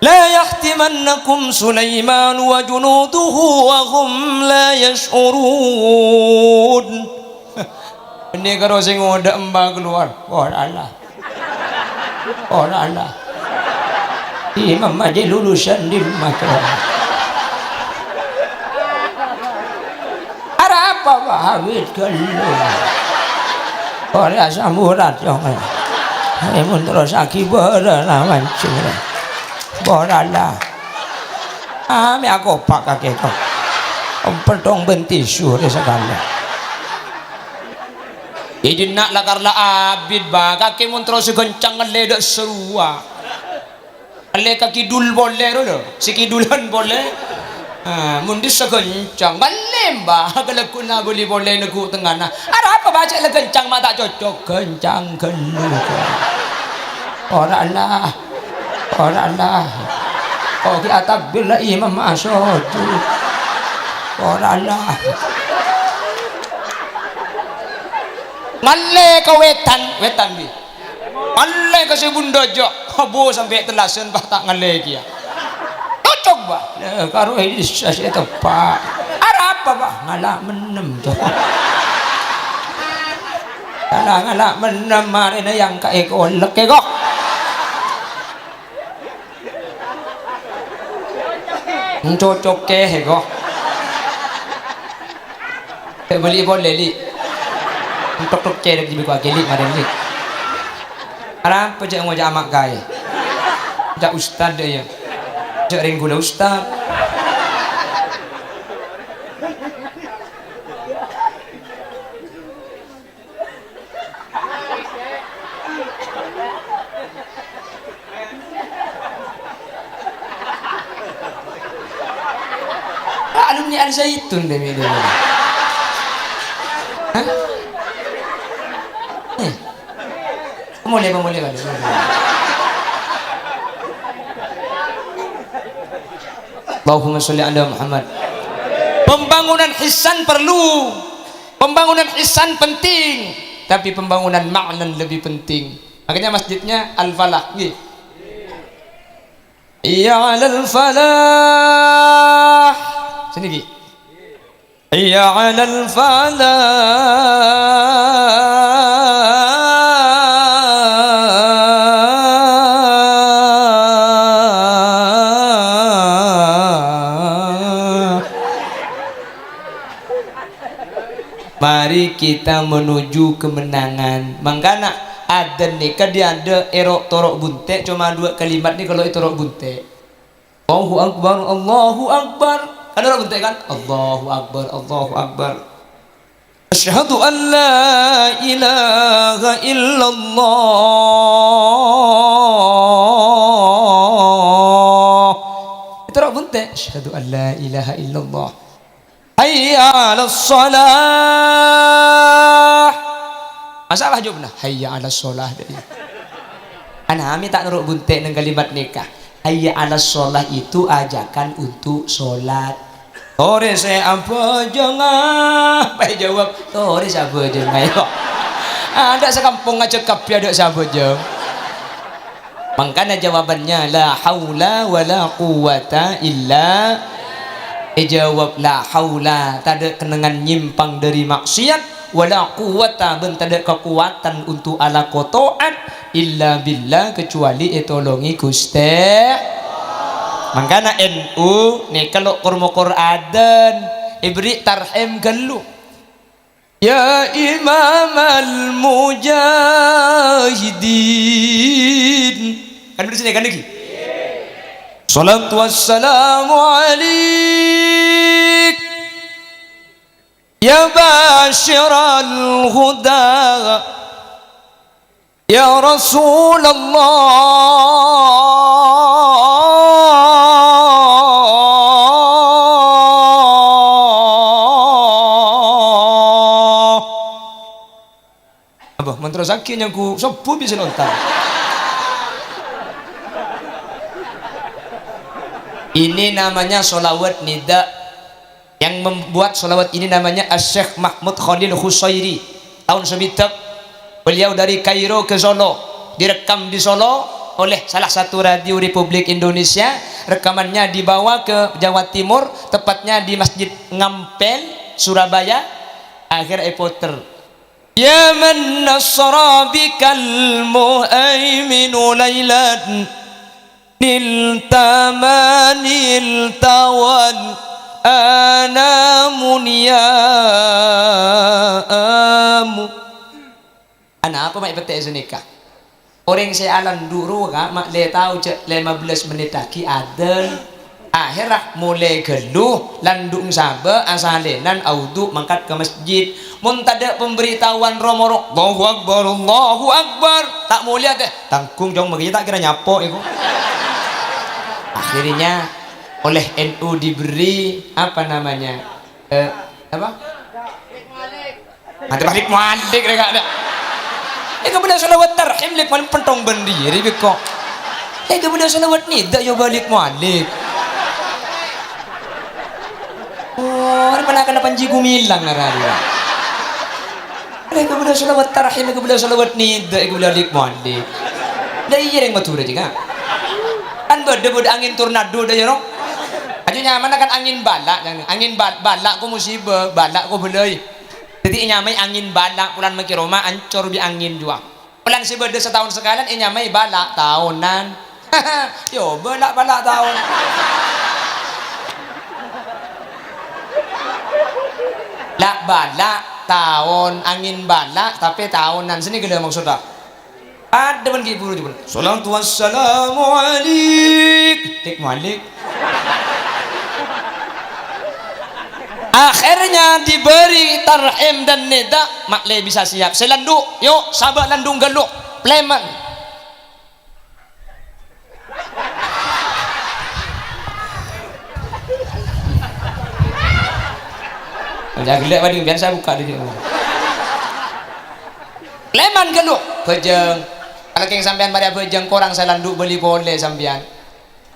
"La yahtimannakum Sulaiman wa junuduhu wa hum la yash'urun." Bânnè karo sè ngodâ' emba kalowar. Ora la. Ora la. Imam aja lulusan di rumah karo. Arapa, Pak? Awit ghâllu. Ora samurat, yong. Eh, mon terros akibârâ la mancung. Ora la. Ah, mè' akopa' kakè to. Empètong bân tisu rè sakalè. È dinna' lakar la abit, Ba. Kakè mon terros ghâncang ngallè dâ' sarowa. Allè ka kidul polè ro, lho. Sè kidulan polè. Ah, mon dissa ghâncang, bâli, Mbah, ka lagghu'na bâli polè lagghu' tengngana. Arapa bâca la ghâncang ma' ta' cocok? Ghâncang ghâllu. Ora la. Ora la. Oh, ghi' atakbir la imam asojud. Ora lah. Ngallè ka wètan, wètan, bi. Ngallè ka sè bundhâ jâ'. Abu sampè' tellasan, Pak, ta' ngallè kèya. Cocok, Pak. Lah, karo ini sasè teppa'. Arapa, Pak? Ngala' mennem, to. Ngala', ngala' mennem, marèna yang ka èkolek, è, kok. Cocok kèya, kok. Cè' bâli polè, Li. Tok-tok cèrèk jiyâ ko' akè, Li, marèn, Li. Arapa cè' ngoca' ama' kaè? Ca' ustad, iyâ. Cè' rèng ghulâ ustad. Alumni Al Zaitun deh, mi, deh, mi. Hah? Eh. Pamolè, pamolè, pamolè. Allahumma sholli ala Muhammad. Pembangunan hissan perlu. Pembangunan hissan penting, tapi pembangunan ma'nan lebih penting. Makanya masjidnya Al-Falah, nggih. Hayya 'alal falah. Sini, Ki. Hayya 'alal falah. Mari kita menuju kemenangan. Mangkana, adzan nèka diandâ' èro'-toro' bunte', coma duwâ' kalimat nèka lo' ètoro' bunte'. Allahu Akbar, Allahu Akbar. Kan èro' bunte', kan? Allahu Akbar, Allahu Akbar. Asyhadu an la ilaha illallah. Ètoro' bunte'. Asyhadu an la ilaha illallah. Hayya 'alas shalah. Masalah jawabnya, "Hayya 'alas shalah," dâ' iyâ. Ana' amè ta' noro' bunte' neng kalimat nèka. "Hayya 'alas shalah" itu ajakan untuk sholat. "Torè sè abhâjângnga," bhâi jawab, "Torè sè abhâjângnga, yo." Adâ' sakampong ngajhâk kabbhi adâ' sè abhâjâng. Mangkana jawabannya, la haula wa la quwwata illa, èjawab la haula, tadâ' kennengngan nyèmpang dâri maksiat, wa la quwwata, bân tadâ' kakowadhân untuk alako to'at, illa billah, kecuali ètolongè Ghustè. Mangkana N U nèka lo' kor-mokor adzan, èberri' tarhim ghâllu. Ya Imamal Mujahidin. Kan bener sini, kan, niki? Salatu wassalamu alaik, ya basyiral huda. Ya Rasulullah. Apa, mon terrosaghi nyanggu sobbhu bisa nonton. Ini namanya sholawat nida. Yang membuat sholawat ini namanya Asy-Syeikh Mahmud Khalil Khusairi. Tahun sebidak beliau dari Kairo ke Solo, direkam di Solo oleh salah satu radio Republik Indonesia. Rekamannya dibawa ke Jawa Timur, tepatnya di Masjid Ngampel, Surabaya. Akhir eputer. Ya man nasra bikal muhaiminu lailan, nilta ma nilta wal anamu niyamu. Anapa ma' èpètè'è sanèka? Orèng sè alandu' rowa, Ka', ma' lè tao jâ' lèma bellâs mennit aghi adzan. Aherra molè ghâllu, landu' sabâ', asalènan, audhu', mangkat ka masjid. Mon tadâ' pemberitahuan ro-moro, "Allahu Akbar, Allahu Akbar," ta' molèya tè, tanggung jawab, makanya ta' kèra nyapo' iku. Akhirnya oleh N U diberi, apa namanya, eh, apa? Nanti balik malik rè, Ka'. Èngghi bâdâ sholawat tarhim, lè' paling penthong bândhiri, biko. Èkabâlâ shalawat nida' ya balik malik. Oh, arè panakanna Panji Gumilang arè. Èkabâlâ shalawat tarhim, èkabâlâ shalawat nida', èkabâlâ balik malik. Lah iyâ, rèng Madhurâ jiyâ, Ka'. Kan bâdâ, bâdâ angin tornado dâ' iyâ, no? Ajjhâ' nyamana kan angin bâlâ', angin bâ-, bâlâ' ko musibâ, bâlâ' ko bâlâi. Dhâddhi ènyamaè angin bâlâ', polana makkè roma ancor bi' angin jhuwa. Polana sè bâdâ sataon sakalèyan ènyamaè bâlâ' taonan. Yo, bâlâ'-bâlâ' taon. La bâlâ' taon, angin bâlâ', tapè taonan. Sènè ghellâ' maksodda. Adâ bân ghi' buru jhubâ'. Shalatu wassalamu alaik. Tik malik. Akhirnya diberi tarhim dan nida, ma'lè bisa siap. Sè landu', yo, sabâ' landu' ghâllu, plèman. Jhâ' ghellâ' paḍing, biasa buka dulu. Plèman ghâllu, bhâjâng. Kalau kèng sampèyan marè abhâjâng, korang sè landu' bâli polè sampèyan.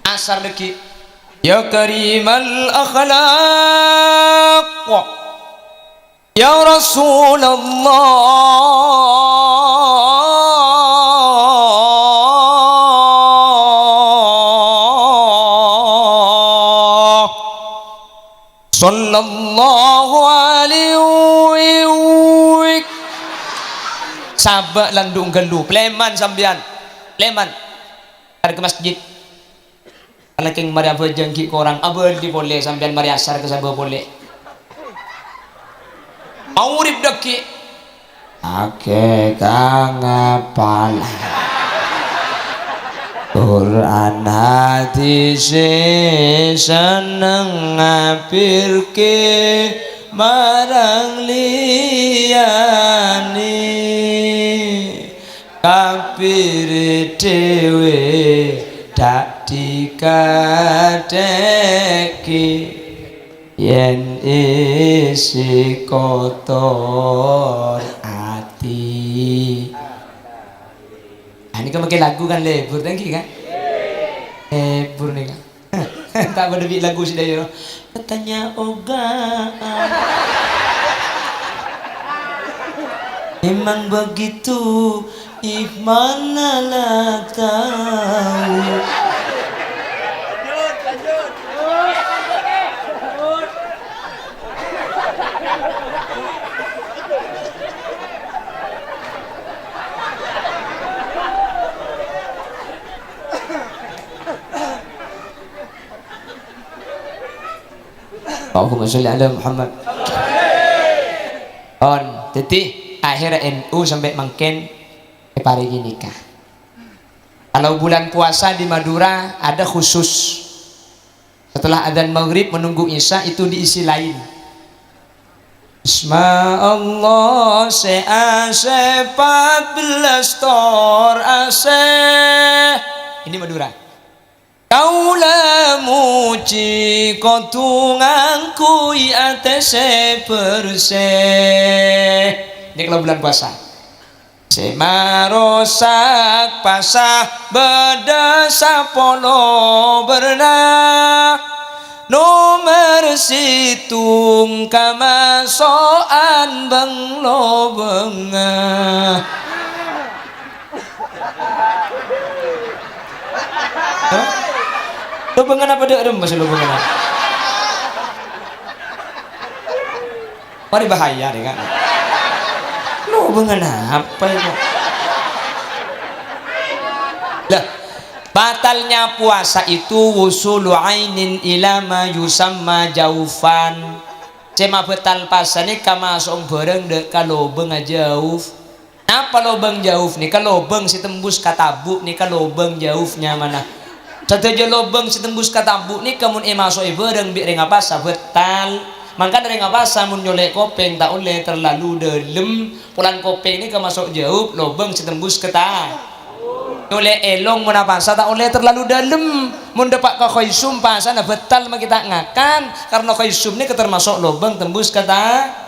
Asar dhâggi'. Ya karimal akhlaq. Ya Rasulullah. Sallallahu alaihi. Sabâ' landu' ghâllu. Plèman sampèyan. Plèman. Ka masjid. Alakèng marè abhâjâng ghi' korang, abâli polè sampèyan marè asar ka sabâ' polè. Maghrib dhâggi'. Akè ka ngapal Qur'an hadis, senneng ngabirke marang liyane. Kabir dhewe ta' dikatheke yen isi kotor ati. Ah, nèka make lagu kan lebur, thank you, kan? Lebur nèka. Ta' padâ bi' lagu sè dhâjâ, no? Katanya oga. Memang begitu, di mana la tau. Allahumma sholli ala Muhammad. On, dhâddhi, akhirnya N U sampai mangkèn èparèngè nikah. Kalau bulan puasa di Madura ada khusus. Setelah adzan maghrib menunggu isya itu diisi lain. Asma Allah sè asè pat bellâs tor asè. Ini Madura. Kaula muji kodhu ngangghuy atè sè bersè. Ini kalau bulan puasa. Sè marosak pasa bâdâ sapolo bârna. Nomer sèttong kamaso'an bâng-lobângnga. Hah? Lobângnga apa dâ' remma sè lobângnga? Marè bahaya, deh, Kak. Lobângnga apa itu? Lah, batalnya puasa itu wusulu ainin ila ma yusamma jaufan. Sè mabâtal pasa nèka maso'è bârâng dâ' ka lobângnga jauf. Napa lobâng jauf nèka? Lobâng sè tembus ka tabu' nèka lobâng jauf nyamana. Sadhâjâ lobâng sè tembus ka tabu' nèka mon èmaso'è bârâng bi' rèng apasa bâtal. Mangkana rèng apasa mon nyolè' kopèng ta' ollè terlalu dâlem, polana kopèng nèka maso' jauf lobâng sè tembus ka ta-, nyolè' èlong mon apasa ta' ollè terlalu dâlem. Mon dâpa' ka khaisum pasana bâtal makè ta' ngakan, karna khaisum nèka termaso' lobâng tembus ka ta-,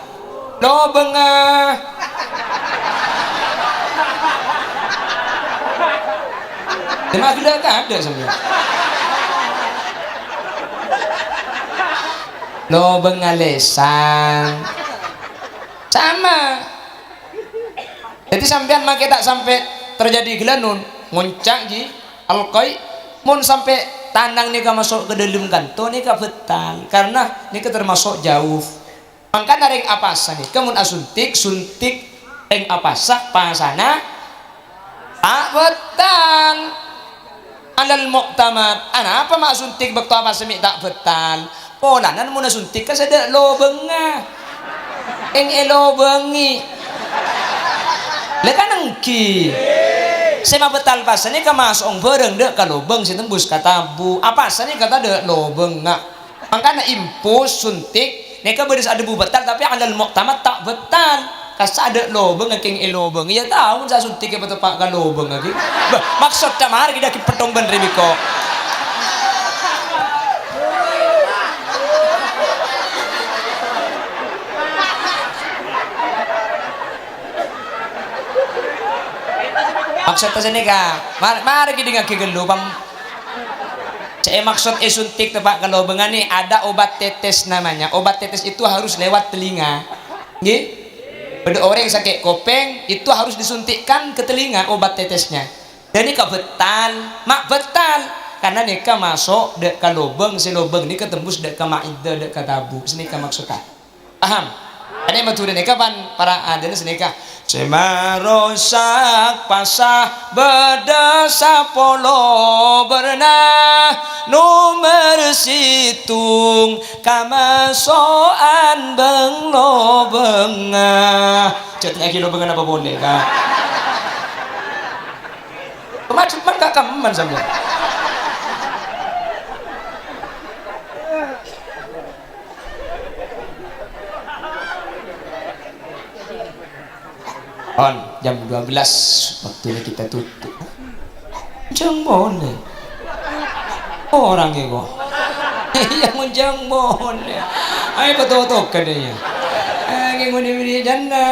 Lobângnga. Cuma gila kan ada sampeyan. Lobeng alesan. Sama. Jadi sampeyan make ta' sampe' terjadi gelanon, ngoncak ji, alqai. Mon sampe' tanang neka maso' ka dhalem kanto neka betal, karena neka termasuk jauf. Mangkana reng apasa neka mon asuntik, suntik reng apasa, pasana ta' betal. Alal mu'tamad, anapa ma' asuntik bakto apasa me' ta' betal? Polana mon asuntik ka se dha' lobengnga. Eng elobengngi. La kan enggi. Se mabetal pasane ka maso'ong barang dha' ka lobeng se tembus ka tabu'. Apasa neka ta' dha' lobengnga. Mangkana impus, suntik, neka badha se adhabu betal, tapi alal mu'tamad ta' betal. Kassa' dha' lobeng, engkeng elobengngi. Ya tao, sa suntik ya pateppa' ka lobeng lagi. Bah, maksod damar kita ki pettong ben rimiko. Maksod ta' sene ka, mar-, mari kita dengar ghâllu, pam-, Ca'e maksod esuntik teppa' ka lobengnga ni, ada obat tetes namanya. Obat tetes itu harus lewat telinga. Nggih? Bâdâ orèng sakè' kopèng, itu harus disuntikkan ke telinga obat tetesnya. Dan ini kebetal, ma' betal. Karena nèka maso' dâ' ka lobeng, sè lobeng nèka tembus dâ' ka ma'idah, dâ' ka tabu'. Sanèka maksodda. Paham? Ane Madhurâ nèka pan para adâna sanèka. Sè marosak pasa bâdâ sapolo bârna, nomer sèttong kamaso'an bâng-lobengnga. Jhâ' tanya'aghi lobengnga napa polè, Ka'? Pemacuman ka' kamman sampèyan. On, jam dua belas waktunya kita tutup. Jang boleh. Orang ya kok. Iya, ngonjang boleh. Ayo, betul-betul kan ya. Ayo, ngoni beri janda.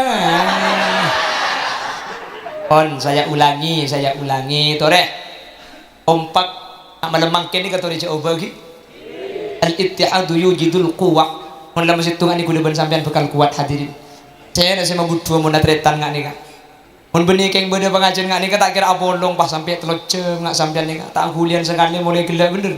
On, saya ulangi, saya ulangi. Torè. Kompak, malem mangkèn nèka torè jhâ' obâ ghi. Al-ittihadu yujidul quwwah. Mon la masèttongan nèko ghulâ bân sampèyan bhâkal kowat, hadirin. Ca'na sè mabudhuwâ mon tarètan nga' nèka. Mon bânnè kèng bâdâ pangajiyân nga' nèka ta' kèra apolong, pas sampè' tello jhâm nga' sampèyan nèka. Ta' ghuliyân sakalè molaè ghellâ' bhender.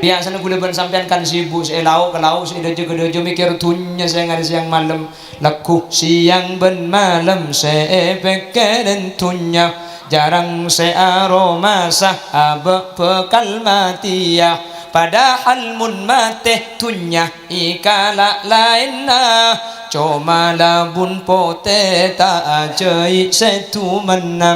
Biyasana ghulâ bân sampèyan kan sibuk, sè è lao' ka lao', sè è dâjâ ka dâjâ, mèkkèr dhunnya sènga' arè sèyang malem. Lagghu sèyang bân malem sè èpèkkèrè dhunnya, jhârâng sè aromasa abâ' bhâkal matèya. Padahal mon matè dhunnya èkala' laènna, coma labun potè ta' ajhâi' sè dhumenna.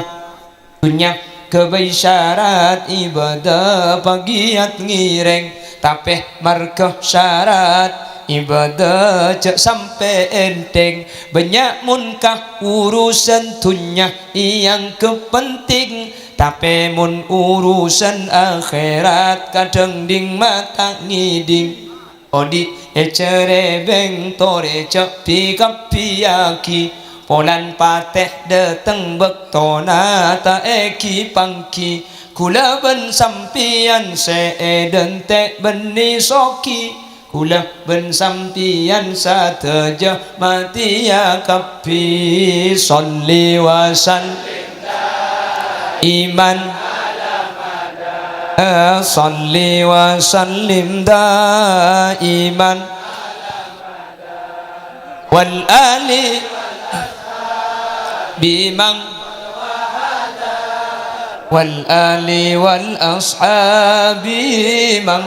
Dhunnya ghâbây syarat ibâdâ pagiyat ngèrèng, tapè marghâ syarat ibâdâ jhâ' sampè' ènthèng. Bânnya' mon ka urusan dhunnya èangghep penting, tapè mon urusan akhèrat kadhâng dhing mata ngèdhing. Odi' èjhârèbâng torè jhâ' bi-kabbiyâghi, polana patè dâteng bâktona ta' èghi-pangghi. Ghulâ bân sampèyan sè èdântè' bânnè soghi, ghulâ bân sampèyan sadhâjâ matèya kabbhi. Shalli wa sallim daiman. Shalli wa sallim daiman. Wal ali bimang. Wal ali wal ashabi mang.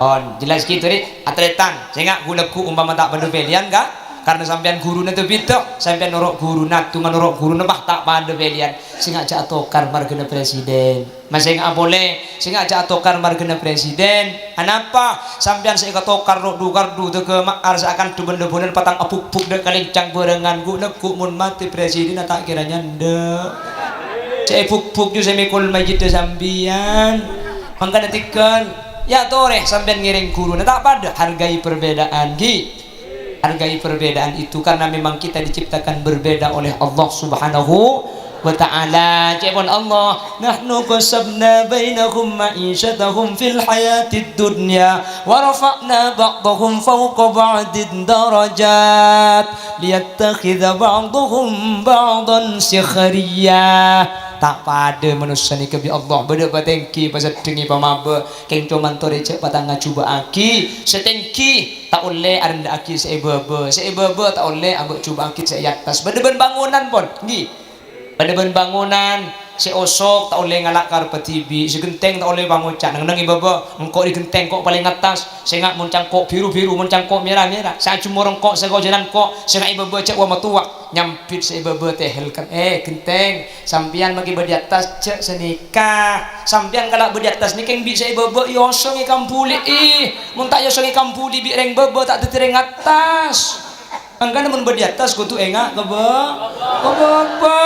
On, jelas gitu, Ri. Atrètan. Sènga' ghulâ ghu umpama ta' padâ pèlèyan, Ka'. Karena sampèyan ghuruna tè bhidhâ. Sampèyan noro' ghuruna, adhungan noro' ghuruna, bâh, ta' padâ pèlèyan. Sènga' jhâ' atokar marghâna presiden. Masènga' polè, sènga' jhâ' atokar marghâna presiden. Anapa? Sampèyan sè èkatokar ro'-dhu-kardhu dâgâ ma'ar sè akandhu bân la-bhulân patang abhuk-bhuk dâ' kalèncang bârângan, ghu'-, lagghu' mon matè presidenna ta' kèra nyandhâ'. Sè èbhuk-bhuk jhu sè mèkol majidda sampèyan. Mangkana tèghâl, ya' torè sampèyan ngèrèng ghuruna, ta' padâ, hargai perbedaan, ghi. Hargai perbedaan itu karena memang kita diciptakan berbeda oleh Allah Subhanahu. wa ta'ala, ca'èpon Allah, "Nahnu qasamna bainahum ma'isyatahum fil hayatid dunya wa rafa'na ba'dahum fawqa ba'din darajat liyattakhidza ba'dahum ba'dan sikhriya." Ta' padâ manossa nèka bi' Allah, bâdâ patèngghi, paseddhengngè, pamabâ', kèng coma torè jhâ' patanga jhubâ'aghi sè tèngghi, ta' ollè arendhâ'aghi sè è bâbâ, sè è bâbâ ta' ollè abâ' jhubâ'aghi sè è attas. Bâdâ bân bangonan pon, ènggi. Bâdâ bân bangonan, sè osok ta' ollè ngala' karebbhâ dhibi', sè ghentèng ta' ollè pangoca', neng-enneng è bâbâ, engko' è ghentèng ko' palèng attas, sènga' mon cangko' biru-biru, mon cangko' mèra-mèra, sè ajhumor engko', sè kojanan ko', sènga' è bâbâ jhâ' wa-matowa, nyambit sè è bâbâ tèhèl kan, "Eh, ghentèng, sampèyan maghi bâdâ è attas, jhâ' sanèka, sampèyan kala' bâdâ è attas nèka bi' sè è bâbâ èosongè kambhuliyè, mon ta' èosongè kambhuli bi' rèng bâbâ ta' dhâddhi rèng attas." Mangkana mon bâdâ è attas kodhu enga' ka bâ-, ka bâbâ.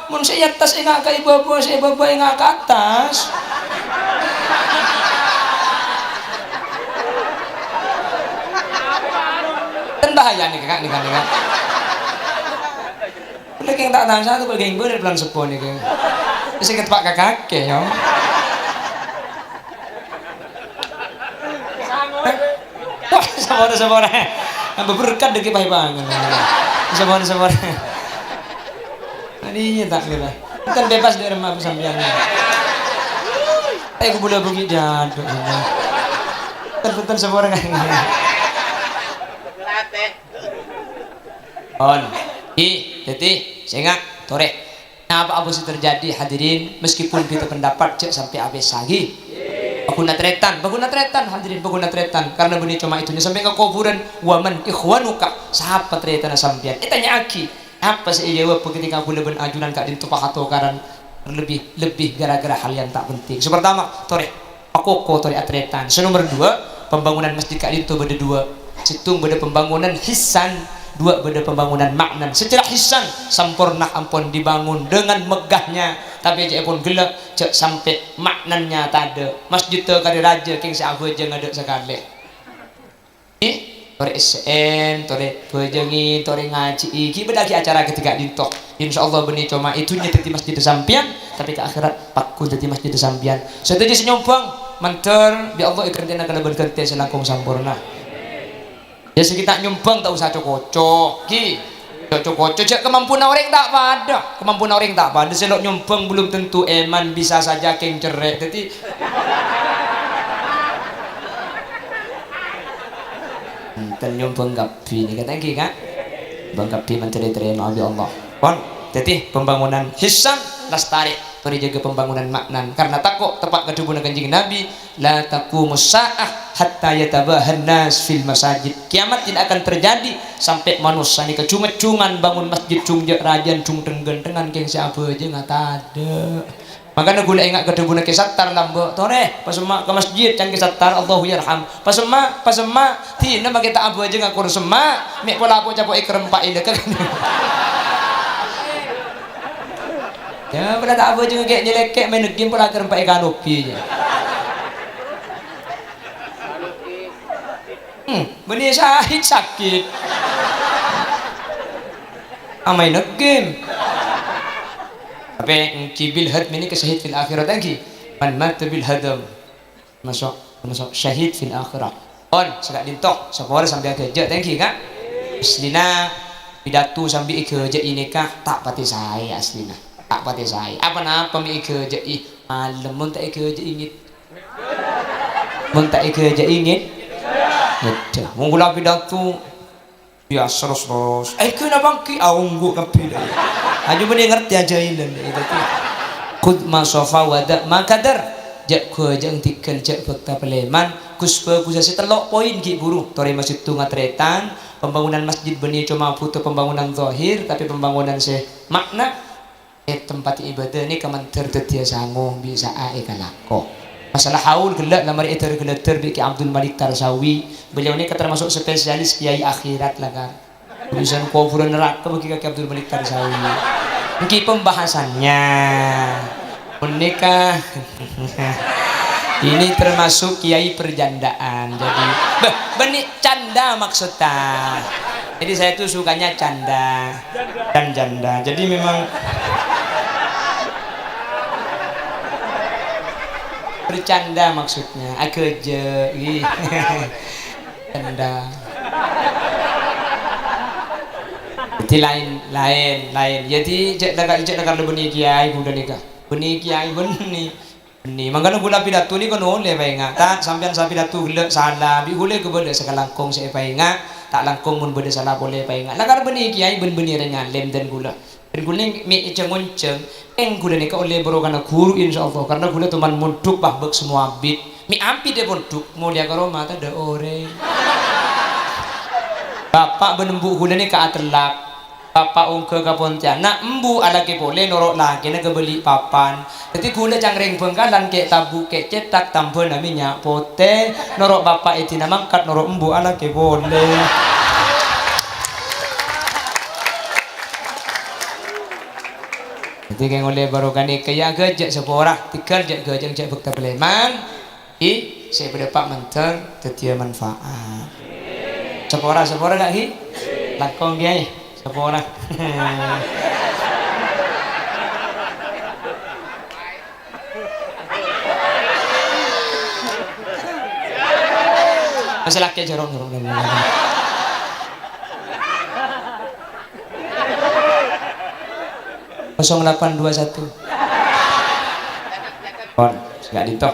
Mon sè è attas enga' ka è bâbâ, sè è bâbâ enga' ka attas. Ten bahaya nèka, Kak, nèka, nèka. Lagi yang tak tahu satu kok geng boleh pelan sepo nèka. Sè ketepak kakak, yo. Wah, sapora, sapora. Nambah berkat dâgghi' paè banget. Sapora, sapora. Tadi tak kira. Kan bebas dâri remma sampèyan. Eh, aku bola bagi jaduk. Punten, punten, sapora kan. On. Ih, dhâddhi, sènga', torè. Apa-apa sè terjadi, hadirin, meskipun bhidhâ pendapat, jhâ' sampè' apèsa, ghi. Paghun tarètan, paghun tarètan, hadirin, paghun tarètan. Karena bânnè coma èdunnya sampè' ka kobhurân, "Wa man ikhwanuka?" Sapa tarètanna sampèyan? Ètanya'aghi. Apa sè èjâwâb ketika kaulâ bân ajunan ka'dinto pahatokaran, lebih, lebih gara-gara hal yang tak penting. Sè pertama, torè. Akoko torè atarètan. Sè nomer dua, pembangunan masjid ka'dinto bâdâ dua. Sèttong bâdâ pembangunan hissan, dua bâdâ pembangunan ma'nan. Secara hissan, samporna ampon dibangun dengan megahnya, tapè jhâ' èpon ghellâ', jhâ' sampè' ma'nanya tadâ'. Masjid Tokarè Rajâ kèng sè abhâjâng adâ' sakalè. Torè essè'è, torè bhâjângè, torè ngajhi'i, ghi' bâdâ'aghi acara kadhi ka'dinto. Insyaallah bânnè coma è dhunnya dhâddhi masjid sampèyan, tapè ka akhèrat paghun dhâddhi masjid sampèyan. Sadhâjâ sè nyombhâng, mandhâr, bi' Allah èghântèna kalabân ghântè sè langkong samporna. Yâ, sè ghi' ta' nyombhâng ta' osa co-koco, ghi. Oco-koco, jhâ' kamamponna orèng ta' padâ. Kamamponna orèng ta' padâ, sè lo' nyombhâng belum tentu èman, bisa saja kèng cerrè'. Dhâddhi, enten nyombhâng kabbhi nèka, ta' ènggi, Ka'? Nyombhâng kabbhi mandhâr ètarèma bi' Allah. Pon, dhâddhi pembangunan hissan lastarè, torè jâgâ pembangunan ma'nan. Karena tako' teppa' ka dhâbuna Kanjeng Nabi, "La taqumus sa'ah hatta yatabahan nas fil masajid." Kiamat tidak akan terjadi sampai manossa nèka jung-ejjhungan bangun masjid, jung jâ' rajâna, jung dheng-ghândhengan, kèng sè abhâjânga tadâ'. Mangkana ghulâ enga' ka dhâbuna Kè Sattar lambâ', "Torè, pasemma' ka masjid, can Kè Sattar, Allahu yarham. Pasemma', pasemma', dinah makè ta' abhâjânga kor semma', mè' pola po-capo èkarempa' è lèkèr." Yâ, pola ta' abhâjânga kè' nyèlèkè' maèn game, pola karempa' è kanopi, yâ. Hmm, bânnè Syahid sakè'. Amaèn game. Tapè ènggi bil hadmi nèka syahid fil akhirat ènggi. Man mata bil hadam. Maso', maso' syahid fil akhirah. On, sè ka'dinto, sapora sambi aghâjâ' ta' ènggi, Ka'. Aslina, pidato sambi èghâjâ'i nèka ta' patè saè aslina. Ta' patè saè. Apa-napa mè' èghâjâ'i malem, mon ta' èghâjâ'i ngèd-, mon ta' èghâjâ'i ngèd-, ngèdhâ. Mon ghulâ pidato, biyasa ros-ros. Eh, kèna bângkè, aongghu kabbhi, dâ. Ajâ bânnè ngartè ajâilan, dâ, itu, tuh. Khudz ma shafa wa da' ma kadar. Jhâ' ghâjâ' tèngghâl, jhâ' bhâkta palèman. Ghus-bhâghus sè tello' poin ghi' bhuru. Torè masjid tu ngatrètan. Pembangunan masjid bânnè coma bhuto pembangunan zahir, tapè pembangunan sè ma'na. È tempat ibadah nèka mandhâr dhâddhiyâ sango, bisa'a èkalako. Masalah haul ghellâ' la marè èdhâr-ghâlâdhâr bi' Kè Abdul Malik Tarsawi. Beliau nèka termasuk spesialis kiai akhirat, la, Ka'. Urusan kobhurân naraka bagi Kè Abdul Malik Tarsawi. Ènggi pembahasannya. Mon nèka, ini termasuk kiai perjandaan. Jadi, beh, bânnè canda maksudnya. Jadi saya tuh sukanya canda dan janda. Jadi memang Bercanda maksudnya, agâjâ', ih. Canda. Jadi laèn, laèn, laèn. Jadi jhâ' naka-, jhâ' nakala bânnè kèyaè ghulâ nèka. Bânnè kèyaè bânnè. Bânnè. Mangkana ghulâ pidato nèka nolè èpaènga'. Ta', sampèyan sè pidato ghellâ' sala, bi' ghulâ kabâlâ sakalangkong sè èpaènga'. Ta' langkong mon bâdâ sala polè èpaènga'. Lakar bânnè kèyaè bân bânnè rèng alèm dân ghulâ. Bân ghulâ mè' èjhâng-onjhâng, kèng ghulâ nèka ollè bhârokana ghuru, insyaallah, karna ghulâ toman mondhuk, bâh, bâk samowa abit. Mè' abit è pondhuk, molèya ka roma tadâ' orèng. Bapa' bân embu' ghulâ nèka atellak. Bapa' ongghâ ka Pontianak, embu' alakè polè noro' lakèna ka Balikpapan. Dâddhi ghulâ ca'na rèng Bhângkalan kè' tabu' kè' cètak tambhâna mènnya' potè, noro' bapa' èdina mangkat, noro' embu' alakè polè. Dâddhi kèng ollè bhârokana kèyaè ghâjâ' sapora, tèghâl jhâ' ghâjâ' jhâ' bâkta palèman. Hi, sè padâpa' mandhâr dhâddhiyâ manfaat. Sapora, sapora, Kak, hi? Langkong, Kèyaè. Sapora. Masih lakè' jorong, jorong, jorong. Kosong delapan dua satu. Pon, sèngghâ dinto.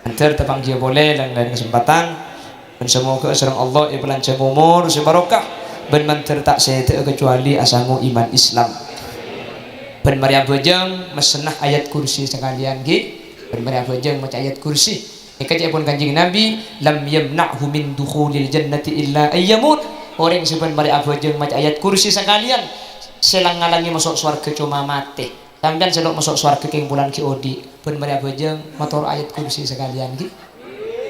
Mandhâr tapangghiyâ polè laèn-laèn kasempatan. Bân samoghâ sareng Allah èpalanja omor sè barokah. Bân mandhâr ta' sèdhâ'â kacuali asango iman Islam. Bân marè abhâjâng, messenna ayat kursi sakalèyan, ghi. Bân marè abhâjâng maca ayat kursi. Èkaca'èpon Kanjeng Nabi, "Lam yamna'hu min dukhulil jannati illa ayyamut." Orèng sè bân marè abhâjâng maca ayat kursi sakalèyan, sè lang-ngalangè maso' sowarghâ coma matè. Sampèyan sè lo' maso' sowarghâ kèng polana ghi' odi', bân marè abhâjâng mator ayat kursi sakalèyan, ghi.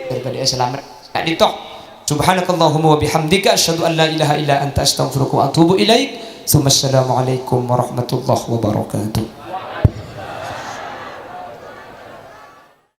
Bân padâ'â salamet. Ka'dinto. Subhanakallahumma wa bihamdika, asyhadu an la ilaha illa anta, astaghfiruka wa atubu ilaik. Tsummassalamualaikum warahmatullahi wabarakatuh.